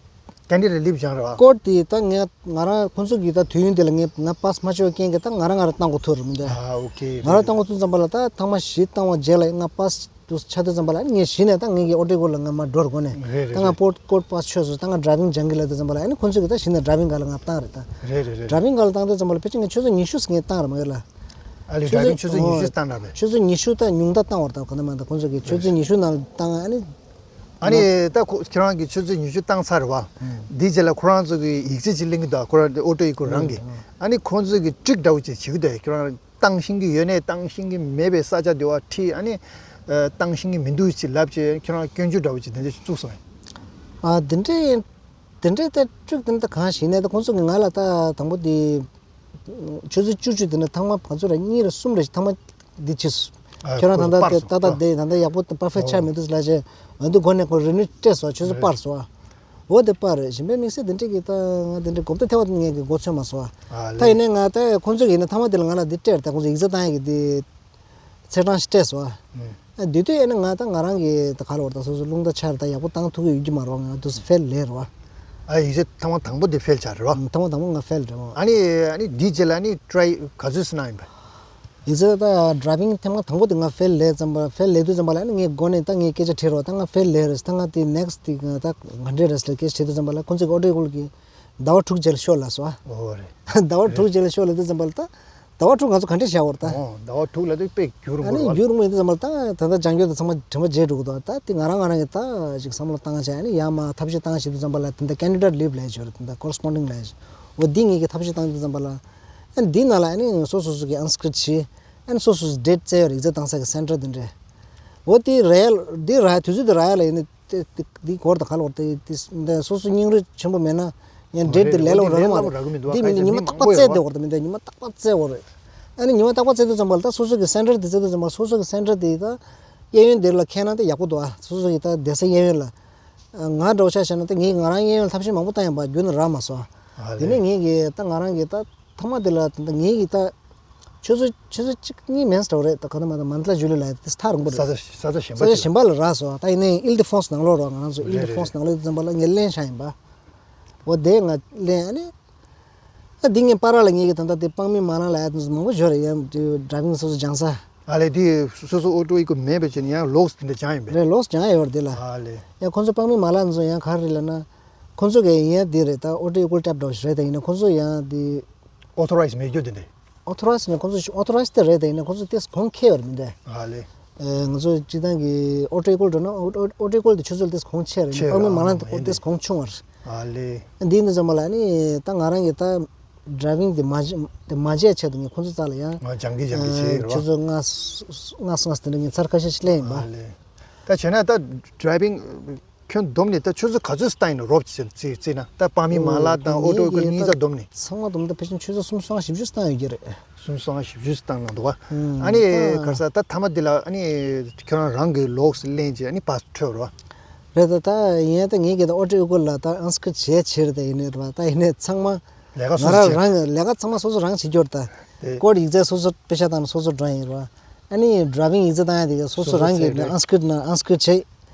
ཀེན་ཌི་ཌེཊ་ལིབ་སྦྱངས་རེད་བ། ཀོར་དེ་ད་ངས་ང་རང་ཁོང་ཚོ་གི་ད་དུས་ཡུན་དེ་ལ་ངས་ང་པཱ་སི་མ་ཆོད་རྐྱེན་གྱིས་ད་ང་རང་ང་རང་བཏང་དགོས་ཐུག་རེད་མི་འདུག་ཨ་ཨོ་ཁེ། ང་རང་བཏང་དགོས་ཐུག་ཙམ་པ་ལ་ད་ཐེངས་མ་བཞི་བཏང་བ་རྗེས་ལ་ང་པཱ་སི་དུ་ཆགས་དུས་ཙམ་པ་ལ་ངས་གཞི་ནས་ད་ངེད་ཀྱི་ཨོ་ཊོ་ཨི་ཀོལ་ལ་ང་མར་འགྲོ་དགོས་ནས། རེད་རེད་ད་ང་རེད། ཀོར་ཀོར་པཱ་སི་ཆོད་སོང་། ད་ང་ཌ་རའི་ཝིང་སྦྱང་གི་ལབ་དུས་ཙམ་པ་ལ་ཨ་ནི་ཁོང་ཚོ་གིས་ད་གཞི་ནས་ཌ་རའི་ཝིང་སྒང་ལ་ང་བཏང་རེད་ད། རེད་རེད་རེད། ཌ་རའི་ཝིང་སྒང་ལ་བཏང་དུས་ཙམ་པ་ལ་ཕལ་ཆེར་ངས་ཆུ་ཚོད་ཉི་ཤུ་ངས་བཏང་རེད་མ་གཞི་ལ། ཨ་ལེ་ཌ་རའི་ཝིང་ཆུ་ཚོད་ཉི་ཤུ་བཏང་ན་རེད། ཆུ་ཚོད་ཉི་ཤུ་ད་ཉུང་མཐའ་བཏང་བ་རེད་ད། ག་ནས་མ་ད་ཁོང་ཚོ་གིས་ཆུ་ཚོད་ཉི་ཤུ་ནང་བཏང་ཨ་ནི། ཨ་ནི་ད་ཁོ་ཁྱེད་རང་གིས་ཆུ་ཚོད་ཉི་ཤུ་བཏང་ཚར་རེད་བ། ཨུམ། འདིའི་རྗེས་ལ་ཁོ་རང་ཚོ་གིས་ཡིག་ཚད་ཅིག་ལེན་གྱི་འདུག་ཁོ་རང་ཨོ་ཊོ་ཨི་ཀོལ་རང་གིས། ཨུམ། ཨ་ནི་ཁོང་ཚོ་གིས་ཊིག་འདྲ་བོ་ཅིག་བྱེད་ཀྱི་འདུག་ཁྱེད་རང་བཏང་ཤེས་ཀྱི་ཡོད་ནའི་བཏང་ཤེས་ཀྱི་མེད་པའི་ས་ཆ་དེ་བ་ཁྲིད། ཨ་ནི་ཨ་བཏང་ཤེས་ཀྱི་མི་འདུག་ཅེས་ལབ་བྱས་ཁྱེད་རང་སྐྱོན་བརྗོད་འདྲ་བོ་ཅིག་དེ་འདྲ་ཞིག་བཙུགས་སོང་། ཨ་དེ་འདྲའི་དེ་འདྲའི་ད་ཊིག་དེ་འདྲ་གང་ཞིག་ནས་ད་ཁོང་ཚོ་གིས་ང་ལ་ད་དང་པོ་དེ། ཆུ་ཚོད་བཅུ་བཅུ་དེ་ནས་ཐེངས་མ་ང་ཚོ་ར་གཉིས་རེ་གསུམ་རེ་ཞིག་ཐེངས་མ་འདི་བྱས་སོང་། ཨ་ཁྱོད་རང་ཁོ་ད་ལྟ་སྤར་དེ་སོང་ད་ལྟ་ཨ། དེ་ད་ལྟ་ཡག་པོ་པར་ཕེག་ཆགས་མི་འདུག་ལབ་བྱས། ཨ་འདི་སྒོ་ནས་ཁོ་རི་ནིའུ་སྤྲད་སོང་། ཆུ་ཚོད་རེད། སྤར་སོང་། འོ་དེ་སྤར་རེད། གཞན་པའི་དམིགས་བསལ་དེ་འདྲ་གི་ད་ང་དེ་འདྲ་གོ་བརྡ་ཐེབས་པ་དེ་ངས་གི་མགོ་ཚོས་མ་སོང་། ཨ་ད་ལེ། ཡིན་ནའི་ང་ད་ཁོང་ཚོ་གིས་ཡིན་ན་ཐེངས་མ་དེ་ལ་ང་ལ་འདི་སྤྲད་རེད། ད་ཁོང་ཚོ་ཡིག་ཚད་བཏང་ཡག་གི་དེ། ཚེས་གྲངས་ཤིག་སྤྲད་སོང་། ཨ་དེ་དུས་ཨེ་ན་ང་ད་ང་རང་གི་ད་ག་ལ་བར་ད་སོ་སོ་རླུང་རྟ་འཕྱར་ད་ཡག་པོ་བཏང་ཐུབ་ཀྱི་ཡོད་ཀྱི་མ་རེད་བ། ང་དུས་ཕེལ་ལས་རེད་བ། ཨ་ཡིག་ཚད་ཐེངས་མ་དང་པོ་དེ་ཕེལ་ཆགས་རེད་བ། ཐེངས་མ་དང་པོ་ང་ཕེལ་རེད་བ། ཨ་ནི་ཨ་ནི་དེའི་རྗེས་ལ་ཨ་ནི་ཊི་རའི་ག་ཚོད་སུ་གནང་ཡིན་པ། ཡིག་ཚད་ད་ཌ་རའི་ཝིང་ཐེངས་མ་དང་པོ་དེ་ང་ཕེལ་ལས་ཙམ་པ་ཕེལ་ལས་དུས་ཙམ་པ་ལ་ཨ་ནི་ངས་སྒོ་ནས་ད་ངས་སྐད་ཆ་དྲིས་རེད་བ། ད་ང་ཕེལ་ལས་རེད། ད་ང་དེ་ནེག་སི་ཊི་དེ་ང་ད་ག་འདྲས་རེད་ཟེར་སྐད་ཆ་དྲིས་དུས་ཙམ་པ་ལ་ཁོང་ཚོ་གི་ཨོ་ཊོ་ཨི་ཀོལ་གི་ཟླ་བ་དྲུག་རྗེས་ལ་ཤོག་ལབ་སོང་ཨ། ཨོ་རེད། ཟླ་བ་དྲུག་རྗེས་ལ་ཤོག་ལབ་དུས་ཙམ་པ་ལ་ད། ཟླ་བ་དྲུག་ང་ཚོ་ག་འདྲས་བཞག་པ་རེད་ད། ཨོ་ཟླ་བ་དྲུག་ལབ་དུས་དཔེ་རྒྱུན་རིང་པོ་ཨ་ནི་རེད་བ། རྒྱུན་རིང་པོ་ཡིན་དུས་ཙམ་པ་ལ་ད་ད་ལྟ་སྦྱང་རྒྱུ་དང་ཚང་མ་དྲན་པ་བརྗེད་འགྲོ་གི་འདུག་ད་དེ་ང་རང་ང་རང་གིས་ད་ཅིག་བསམ་བློ་བཏང་བྱས་ཨ་ནི་ཡར་མར་ཐབས་ཤེས་བཏང་བྱེད་དུས་ཙམ་པ་ལ་དེ་འདྲ་ཀེན་ཌི་ཌེཊ་ལིབ་ལབ་ཡ་ཅིག་ཡོད་རེད། དེ་འདྲ་ཀོ་རེ་སི་པོན་ཌིང་ལབ་ཡ་ཅིག་འོ་འདི་ངེད་ཀྱིས་ཐབས་ཤེས་བཏང་དུས་ཙམ་པ་ལ་ཨ་ནི་འདི་ནང་ལ་ཨ་ནི་སོ་སོ་སོ་གི་ཨིན་སི་ཀི་རིབ་བྱས་ཨ་ནི་སོ་སོ་སོ་ཌེ་ཊི་བཙལ་ཡ་རེད། ཡིག་ཚད་བཏང་ས་གི་སེན་ཊར་དེ་འདྲས། འོ་དེ་རག་ཡ་འདི་རག་ཡ་དུས་ཚོད་དེ་རག་ཡ་ལ་ཡིན་ན། དེ་དེ་འདི་སྐོར་དང་ག་ལ་བར་དེ་དེ་འདི་སོ་སོ་སྙིང་རུས་ཆེན་པོ་མེད་ན་ཡང་འདྲེ་དེ་ལས་སླ་བོ་རག་གི་མ་རེད། འདི་མི་འདི་ཉི་མ་རྟག་པར་བཙལ་བསྡད་དགོས་རེད། མི་འདི་ཉི་མ་རྟག་པར་བཙལ་དགོས་རེད། ཨ་ནི་ཉི་མ་རྟག་པར་བཙལ་དུས་ཙམ་པ་ལ་ད་སོ་སོ་གི་སེན་ཊར་དེ་བཙལ་དུས་ཙམ་པ་སོ་སོ་གི་སེན་ཊར་དེ་ད་གཡས་གཡོན་དེ་ལ་འཁེལ་ན་དེ་ཡག་པོ་འདུག་ཨ། སོ་སོ་གི་ད་བསྡད་ས་གཡས་གཡོན་ལ་ང་འདྲ་བོ་ཆ་བཞག་ན་ད་ངས་ང་རང་གཡས་གཡོན་ལ་ཐབས་ཤེས་མང་པོ་བཏང་ཡིན་པ་རྒྱུན་ནས་རག་མ་སོང་། དེ་ནས་ངས་ཀྱི་ད་ང་རང་གི་ད། ཐ་མ་དེ་ལ་ད་ངེད་ཀྱི་ད་ཆུ་ཚོད་ཆུ་ཚོད་གཅིག་གཉིས་མིན་འགྲོ་རེད། ད་ག་ད་མ་ད་མན་ད་ལ་ཇུ་ལི་ལ་དེ་ཐག་རིང་པོ་རེད། ས་ཆ་ས་ཆ་གཞན་པ་ས་ཆ་ཅིག་གཞན་པ་ལ་རག་སོང་། ད་ཡིན་ནའི་ཨིལ་ཏི་ཧྥོན་སི་ནང་ལོགས་རོགས་ང་རང་ཚོ་ཨིལ་ཏི་ཧྥོན་སི་ནང་ལོགས་དེ་ཙམ་པ་ལ་ངས་ལེན་བཞག་ཡིན་པ། འོ་དེ་ང་ལེན་ཨ་ནི། ཨ་འདི་ངས་པ་ར་ལ་ངེད་ཀྱི་ད་ལྟ་དེ་དཔང་མི་མ་ལང་ལ་ཡ་དེ་ཚོ་མང་པོ་ཡོད་རེད། ཡང་དེ་ཌ་རའི་ཝིང་སོ་སོ་སྦྱང་ས། ཨ་ལས་དེ་སོ་སོ་ཨོ་ཊོ་ཨི་ཀོ་མེད་པ་བྱས་ནས་ཡང་ལོགས་དེ་འདྲ་སྦྱང་ཡིན་པ་རེད། ལོགས་སྦྱང་ཡ་ཡོད་རེད་དེ་ལ། ཨ་ལས། ཡང་ཁོང་ཚོ་དཔང་མི་མ་ལང་ཚོ་ཡང་ག་རེ་རེད་ལབ་ན། ཁོང་ཚོ་གི་ཡིན་ཡ་འདི་རེད། ད་ཨོ་ཊོ་ཨི་ཀོལ་ཊེབ་འདྲ་བོ་ཞིག་རེད། ད་ཡིན་ན་ཁོང་ཚོ་ཡང་འདི། ཨོ་ཐོ་རའི་ཛི་མེད་རྒྱུ་འདི་འདི། ཨོ་ཐོ་རའི་ཛི་ནས་ཁོང་ཚོ་ཨོ་ཐོ་རའི་ཛི་དེ་རེད། ད་ཡིན་ན་ཁོང་ཚོ་ཏེས་གོང་ཁེ་བར་མི་འདྲ། ཨ་ལེ། ཨེ་ང་ཚོ་སྤྱི་བཏང་གི་ཨོ་ཊོ་ཨི་ཀོལ་འགྲོ་ན་ཨོ་ཨོ་ཨོ་ཊོ་ཨི་ཀོལ་དེ་ཆུ་ཚོད་ཏེས་གོང་ཆེ་རེད། ཆེ་ཨ་མི་ར་མ་ལང་དེ་ཡིན་ཏེས་དེ་གོང་ཆུང་བ་རེད། ཨ་ལེ། འདི་ཡིན་དུས་ཙམ་པ་ལ་ནི་ད་ང་རང་གི་ད། ཌ་རའི་བིང་དེ་མ་བྱེད་དེ་མ་བྱས་ཆེད་དུ་ངས་ཁོང་ཚོ་རྩ་ལ་ཡང་ང་སྦྱང་གི་སྦྱང་གི་བྱས་ཡོད་ར། ཆུ་ཚོད་ལྔ་ལྔ་ལྔ་དེ་འདྲ་ངས་ཚར་ཁ་ཤས་ཤིག་ལེན་ཡིན་པ། ཨ་ལེ། ད་བྱས་ན་ད་ཌ་རའི་བིང་ཁྱོན་བསྡོམས་ནས་ད་ཆུ་ཚོད་ག་ཚོད་བཏང་ཡིན་ནོ་རོབ་ཙམ་རྩིས་རྩིས་ན་ད་པ་མི་མ་ལག་དང་ཨོ་ཊོ་གི་གཉིས་ཀ་བསྡོམས་ནས། ཚང་མ་བསྡོམས་ད་ཕལ་ཆེར་ཆུ་ཚོད་གསུམ་སོང་བཞི་བཅུ་བཏང་ཡོད་ཀྱི་རེད། གསུམ་སོང་བཞི་བཅུ་བཏང་གནང་འདུག་བ། ཨ་ནི་ག་རེ་ཟེར་ད་མཐའ་མ་འདི་ལ་ཨ་ནི་ཁྱོད་རང་རང་གི་ལོགས་སུ་ལེན་བྱས་ཨ་ནི་ཕར་འཕྲོད་རོགས། རེད་ད་ད་ཡིན་ད་ངས་ཀྱི་ད་ཨོ་ཊོ་ཡུ་གུར་ལ་ད་ཨན་སི་ཀྲིཏ་བྱས་ཕྱིར་ད་ཡིན་ནི་རེད་བ། ད་ཡིན་ནི་ཚང་མ་ལས་ཀ་ང་སོ་སོ་རང་བྱེད་རང་ལས་ཀ་ཚང་མ་སོ་སོ་རང་བྱེད་རྒྱུར་ད། དེ་ཀོཌ་ཡིག་ཚད་སོ་སོ་དཔེ་ཆ་བཏང་ན་སོ་སོ་འགྲོ་ཡིན་རེད་བ། ཨ་ནི་ཌ་རའི་བིང་ཡིག་ཚད་བཏང་ཡ་དེ་ག་སོ་སོ་སོ་སོ་རང་གི་བྱེད་རེད། ཨན་སི་ཀྲིཏ་ན་ཨན་སི་ཀྲིཏ་བྱེད།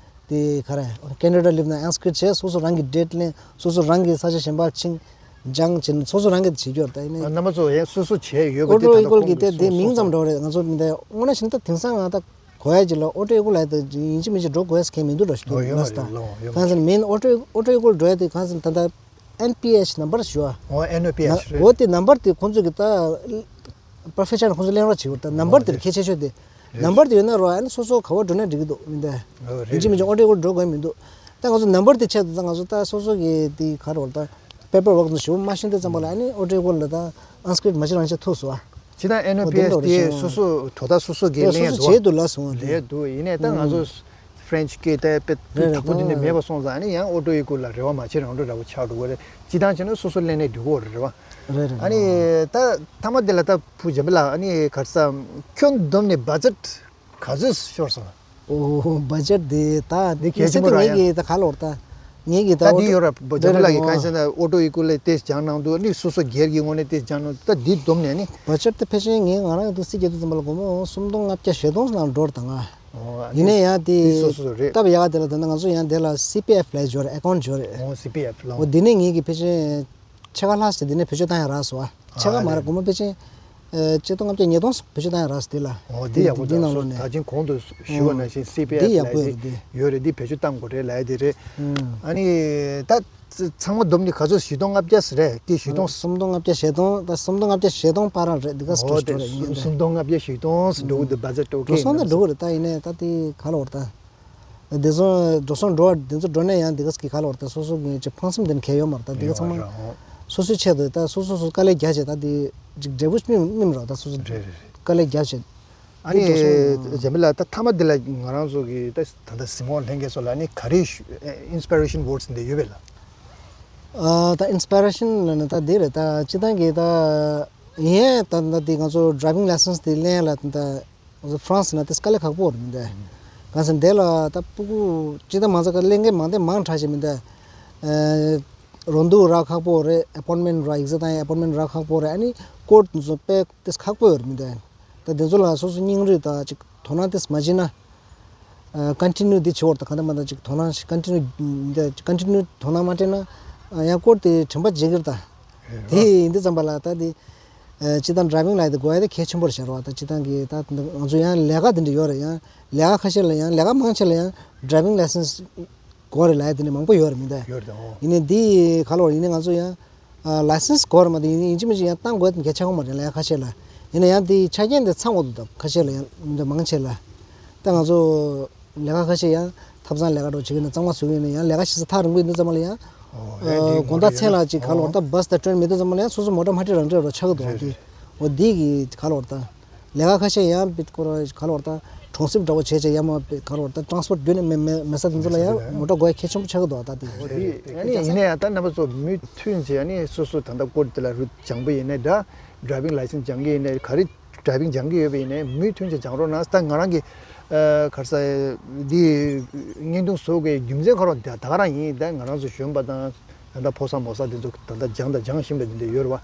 དེ་ག་རེ་ཀེ་ན་ཌ་ལིབ་ན་ཨན་སི་ཀྲིཏ་བྱས། སོ་སོ་རང་གི་ཌེཊ་ལེན། སོ་སོ་རང་གི་ས་ཆ་གཞན་པ་ཕྱིན་སྦྱང་བྱས་ནས་སོ་སོ་རང་གིས་བྱེད་རྒྱུ་རེད་ད། ཡིན་ནའི་རྣམ་པ་ཚོ་ཡང་སོ་སོ་བྱས་ཡོད་པ་ཨོ་དེ་ཊོ་ད་ཡུ་ལྟ་གུར་གི་ཁོང་དེ་གིས་དེ་གསུངས་མིང་ཙམ་སོང་འདྲ་བོ་རེད། ང་ཚོ་མི་འདི་དངོས་གནས་བྱས་ན་ད་དེང་སང་ང་ད་གོ་ཡ་ཅིག་ལ་ཨོ་ཊོ་ཡུ་གུར་ལ་ད་ཡིན་གཅིག་མིན་གཅིག་འགྲོ་དགོས་ཟེར་མཁན་མི་འདུག་འདྲ་ཞིག་འདུག་ཨོ་ཡོད་མ་ལབ་རེད། ད་ལོ་ཡོད་མ་གང་ཟེར་ན་མིན་ཨོ་ཊོ་ཨོ་ཊོ་ཡུ་གུར་འགྲོ་ཡ་དེ་གང་ཟེར་ན་ད་ལྟ་ཨེན་པི་ཨེཆ་ནམ་བར་ཞུ་བ། ཨོ་ཨེན་ཨོ་པི་ཨེཆ་རེད། འོ་དེ་ནམ་བར་དེ་ཁོང་ཚོ་གི་ད་པྲོ་ཕེ་ཤན་ཁོང་ཚོ་ལེན་རོགས་བྱེད་དགོས། ད་ནམ་བར་དེར་ཁྱད་ཆོས་ཆོས་དེ་ནམ་བར་དེ་ཡོད་ན་རོགས་ཨ་ནི་སོ་སོ་ག་བར་འགྲོ་ན་འགྲིག་གི་འདུག་མི་འདའ། ཨོ་རེད་ཡིན་གཅིག་མིན་གཅིག་ཨོ་ཊོ་ཡུ་གུར་འགྲོ་དགོས་མི་འདུག་ད་ང་ཚོ་ནམ་བར་དེ་ཆེད་དུ་ད་ང་ཚོ་ད་སོ་སོ་གི་དེ་ག་རེ་བར་ད་པེ་པར་ཝརྐ་ཞིབ་པོ་མ་ཤེས་དུས་ཙམ་པ་ལ་ཨ་ནི་ཨོ་ཊོ་ཡུ་གུར་ལ་ད་ཨན་སི་ཀྲིཏ་མ་ཤེས་རང་ཤེས་ཐུག་སོང་ཨ། ཅི་ད་ཨེན་ཨོ་པི་ཨེཆ་དེ་སོ་སོ་དོ་ད་སོ་སོ་གི་ལས་སོ་སོ་ལས་བྱེད་དུ་ལ་སོང་ལས་འདུག་ཡིན་ནའི་ད་ང་ཚོ་ཧྥ་རན་ཆི་སྐད་ད་དཔེ་དུས་དག་པོ་དེ་འདྲ་མེད་པ་སོང་ཙང་ཨ་ནི་ཡང་ཨོ་ཊོ་ཡུ་གུར་ལ་རེ་བ་མ་བྱེད་རང་འགྲོ་འདྲ་པོ་ཆགས་འགྲོ་གི་རེད། ཅི་ད་བྱས་ན་སོ་སོ་ལས་ནས་འགྲིག་གི་རེད་བ། རེད་རེད། ཨ་ནི་ད་མཐའ་མ་དེ་ལ་ད་བུ་འཇམ་པ་ལགས་ཨ་ནི་ག་རེ་ཟེར་ཁྱོན་བསྡོམས་ནས་བ་ཇེཊ་ག་ཚོད་ཤོར་སོང་། ཨོ་བ་ཇེཊ་དེ་ད་འདི་གལ་ཆེན་པོ་རང་ཡང་ངེད་ཀྱི་ད་ག་ལོར་ད་ངེད་ཀྱི་ད་ད་འདི་ཡོད་ར་འཇམ་པ་ལགས་ཀྱི་ག་རེ་ཟེར་ན་ཨོ་ཊོ་ཡུ་གུར་ལ་ཏེ་སྦྱང་གནང་འདུག་ཨ་ནི་སོ་སོ་སྒེར་གྱི་ངོས་ནས་ཏེ་སྦྱང་གནང་འདུག་ད་འདི་བསྡོམས་ནས་ནི། བ་ཇེཊ་དེ་ཕལ་ཆེར་ངས་ང་རང་གི་འདུག་སྲིད་སྐྱེས་དུས་ཙམ་པ་ལ་སྒོར་མོ་སུམ་སྟོང་ལྔ་བརྒྱ་ཞེ་སྟོང་ཙམ་ནང་འགྲོ་རེད་ད་ང་། ཨོ་ཨ་ཡིན་ནའི་ཡང་དེ་དེ་སོ་སོ་རེད། སྟབས་ཡག་ག་དེ་ལ་ད་ནི་ང་ཚོ་ཡང་དེ་ལ་སི་པི་ཨེཕ་ལབ་ཡ་ཡོད་རེད། ཨེ་ཀའུན་ཊི་ཡོད་རེད། ཨོ་སི་པི་ཨེཕ་ལོ། ཨོ་དེ་ནས་ངེད་ཀྱི་ཕལ་ཆེར་ཕྱེད་ཀ་ལྷག་ཙམ་དེ་ནས་བེད་སྤྱོད་བཏང་ཡ་རག་སོང་ཨ། ཕྱེད་ཀ་མ་རེད། སྒོར་མོ་ཕལ་ཆེར་ཨེ་གཅིག་སྟོང་ལྔ་བརྒྱ་ཉིས་སྟོང་བེད་སྤྱོད་བཏང་ཡ་རག་སོང་དེ་ལ། ཨོ་དེ་ཡག་པོ་འདི་འདུག་ནང་ལོགས་ནས་ད་ཅིང་གོང་དུ་ཞུ་བ་ནང་བཞིན་སི་པི་ཨེཕ་ལབ་ཡ་དེ་ཡོད་རེད། འདི་བེད་སྤྱོད་བཏང་དགོས་རེད་ལབ་ཡ་དེ་རེད། ཨ་ནི་ད་ཚང་མ་བསྡོམས་ནས་ག་ཚོད་བཞི་སྟོང་ལྔ་བརྒྱ་ཟེར་རེད། དེ་བཞི་སྟོང་། སུམ་སྟོང་ལྔ་བརྒྱ་ཞེ་སྟོང་ད་སུམ་སྟོང་ལྔ་བརྒྱ་ཞེ་སྟོང་བར་རང་རེད། འདི་ག་ཨོ་སྤྲོད་དེ་འགྲོ་རེད་ཡིན་སུམ་གྱི། སུམ་སྟོང་ལྔ་བརྒྱ་ཞེ་སྟོང་ཟེར་འགྲོ་གི་འདུག་བ་ཇེཊ་ཨོ་ཁེ་འགྲོ་སོང་ད་འགྲོ་གི་རེད། ད་ཡིན་ནའི་ད་དེ་ག་ལ་བར་ད། དེ་ཚོ་འགྲོ་སོང་འགྲོ་བ་དེ་ཚོ་འགྲོ་ནས་ཡང་དེ་ག་ཟེར་གི་ག་ལ་བར་ད་སོ་སོ་གི་ཅིག་ཕངས་སེམས་དེ་ནི་གལ་ཡོད་མ་རེད། ད་དེ་ག་ཚང་མ་སོ་སོའི་ཆེད་དུ་ད་སོ་སོ་སོ་དཀའ་ལས་རྒྱག་བྱས་ད་དེ་ཅིག་འབྲས་བུ་སྨིན་སྨིན་རོགས་ད་སོ་སོ་རེད་རེད་རེད། དཀའ་ལས་རྒྱག་བྱས། ཨ་ནི་འགྲོ་སོང་། འཇམ་པ་ལགས་ད་མཐའ་མ་འདི་ལ་ང་རང་ཚོ་གི་ད་ད་ལྟ་གཟིགས་མོ་ལྷན་རྒྱས་ཚོ་ལ་ནི་ག་རེ་ཞུ་ཨིན་སི་པི་རེ་ཤན་ཝོར་ཌི་འདི་ཡོད་པས་ལ། ཨ་ད་ཨིན་སི་པི་རེ་ཤན་ལ་ནི་ད་འདི་རེད། ད་སྤྱི་བཏང་གི་ད་ཡིན་ད་ད་འདི་ང་ཚོ་ཌ་རའི་བིང་ལའི་སེན་སི་འདི་ལེན་ཡ་ལ་ད། ཧྥ་རན་སི་ནང་དེ་དཀའ་ལས་ཁག་པོ་རེད་མི་འདུག་གང་ཟེར་འདི་ལ་ད་སྤུ་གུ་ཅི་ད་མང་ཚ་ཀ་ལེན་མཁན་མང་དེ་མང་དྲགས་ཤིག་མི་འདུག་ཨེ་རོ་འདུག་རག་ཁག་པོ་རེད། ཨེ་པོན་མེན་རག་ཡིག་ཚད་བཏང་ཡ་ཨེ་པོན་མེན་རག་ཁག་པོ་རེད། ཨ་ནི་ཀོཌ་ཚོ་དཔེ་དེ་ཁག་པོ་ཡོད་རེད་མི་འདུག་ད་དེ་ཚོ་ལ་སོ་སོ་སྙིང་རུས་ད་ཅིག་དོ་སྣང་དེ་མ་བྱས་ན། ཀོན་ཊི་ནིའུ་འདི་བྱེད་འོར་ད་གང་ལྟར་མ་ད་ཅིག་དོ་སྣང་ཞིག་ཀོན་ཊི་ནིའུ་འདི་ཀོན་ཊི་ནིའུ་དོ་སྣང་མ་སྤྲད་ན་ཡང་ཀོཌ་དེ་དྲན་པ་བརྗེད་ཀྱི་རེད་ད། དེ་ཡིན་དུས་ཙམ་པ་ལ་ད་དེ། ཨ་སྤྱི་བཏང་ཌ་རའི་བིང་ལ་དེ་དགོས་ཡ་དེ་གལ་ཆེན་པོ་རེད་ཤག་རེད་བ། ད་སྤྱི་བཏང་གི་ད་ང་ཚོ་ཡང་ལས་ཀ་དེ་འདྲ་ཡོད་རེད། ཡང་ལས་ཀ་ཁ་ཤས་ལ་ཡང་ལས་ཀ་མང་ཆེ་ལ་ཡང་ཌ་རའི་བིང་ལའི་སེན་སི་དགོས་རེད་ལབ་ཡ་དེ་འདྲ་མང་པོ་ཡོད་རེད་མི་འདུག་ཡོད་རེད་ཨོ། ཡིན་ནའི་འདི་ག་ལ་བར་ཡིན་ནའི་ང་ཚོ་ཡང་ཨ་ལའི་སེན་སི་དགོས་རེད་མ་གཏོགས་ཡིན་ནའི་ཡིན་གཅིག་མིན་གཅིག་ཡང་བཏང་དགོས་དེ་གལ་ཆེ་གོ་མ་རེད་ལས་ཀ་ཁ་ཤས་ལ། ཡིན་ན་ཡང་དེ་ཆ་རྐྱེན་དེ་ཚང་དགོས་འདུག་ད་ཁ་ཤས་ལ་ཡང་མི་འདུག་མང་ཆེ་ལ། ད་ང་ཚོ་ལས་ཀ་ཁ་ཤས་ཡང་ཐབ་ཚང་ལས་ཀ་འདྲ་བོ་བྱེད་ཀྱི་ཡིན་ན་གཙང་མ་བཟོ་གི་ཡིན་ན་ཡང་ལས་ཀ་བྱེད་ས་ཐག་རིང་པོ་ཡིན་དུས་ཙམ་པ་ལ་ཡང་ཨོ་ཡང་དེ་ཨ་དགོང་དག་མཚན་ལ་ཅིག་ག་ལ་བར་ད་བྷ་སི་དང་ཊེན་མེད་དུས་ཙམ་པ་ལ་ཡང་སོ་སོ་མོ་ཊ་མ་ཁྲིད་རང་ཁྲིད་རོགས་ཆགས་ཀྱི་འདུག་ཨ། དེ་འོ་འདི་གི་ག་ལ་བར་ད་ལས་ཀ་ཁ་ཤས་ཡང་པི་ཀོ་ར་ག་ལ་བར་ད་གྲོང་གསེབ་འདྲ་བོ་བྱས་བྱས་ཡང་མ་པི་ག་ལ་བར་ད་ཊ་རན་སི་པོར་ཊི་རྒྱུན་ནས་མེད་མེད་མེད་ས་དེ་ཚོ་ལ་ཡང་མོ་ཊ་དགོས་ཡ་གལ་ཆེན་པོ་ཆགས་ཀྱི་འདུག་ཨ། ད་དེ་འོ་དེ་ཡིན་ན་ཡང་ད་རྣམ་པ་ཚོ་མུ་མཐུད་བྱས་ཨ་ནི་སོ་སོ་ད་ལྟ་སྐོར་དེ་ལ་རུ་སྦྱང་པོ་ཡིན་ནའི་འདྲ། ཌ་རའི་བིང་ལའི་སེན་སི་སྦྱང་གི་ཡིན་ནའི་ག་རེ། ཌ་རའི་བིང་སྦྱང་གི་ཡོད་པ་ཡིན་ནའི་མུ་མཐུད་བྱས་སྦྱང་རོགས་གནང་། ད་ང་རང་གི་ཨ་ག་རེ་ཟེར་འདི་བརྙན་ཐུང་བཟོ་དགོས་རྒྱུ་མཚན་ག་རེ་ད་ག་རང་ཡིན། ད་ང་རང་ཚོ་གཞོན་པ་དང་ད་ལྟ་ཕོ་གསར་མོ་གསར་འདི་ཚོ་ད་ལྟ་སྦྱངས་དང་སྦྱང་བཞིན་པ་འདི་འདྲ་ཡོད་རེད་བ།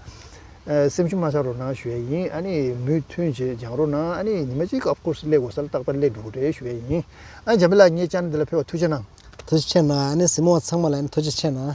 ཨ་སེམས་ཤུགས་མ་ཆག་རོགས་གནང་ཞུ་ཡ་ཡིན། ཨ་ནི་མུ་མཐུད་བྱས་སྦྱང་རོགས་གནང་། ཨ་ནི་ཉི་མ་གཅིག་ཨོཕ་ཀོར་སི་སླེབས་དགོས་ས་ལ་རྟག་པར་སླེབས་འགྲོ་གི་རེད་ཞུ་ཡ་ཡིན། ཨ་འཇམ་དཔལ་ལགས་ངའི་ཅེ་ནལ་འདི་ལ་ཕེབས་པར་ཐུགས་རྗེ་གནང་། ཐུགས་རྗེ་ཆེ་གནང་། ཨ་ནི་གཟིགས་མོ་བ་ཚང་མ་ལ་ཨ་ནི་ཐུགས་རྗེ་ཆེ་གནང་།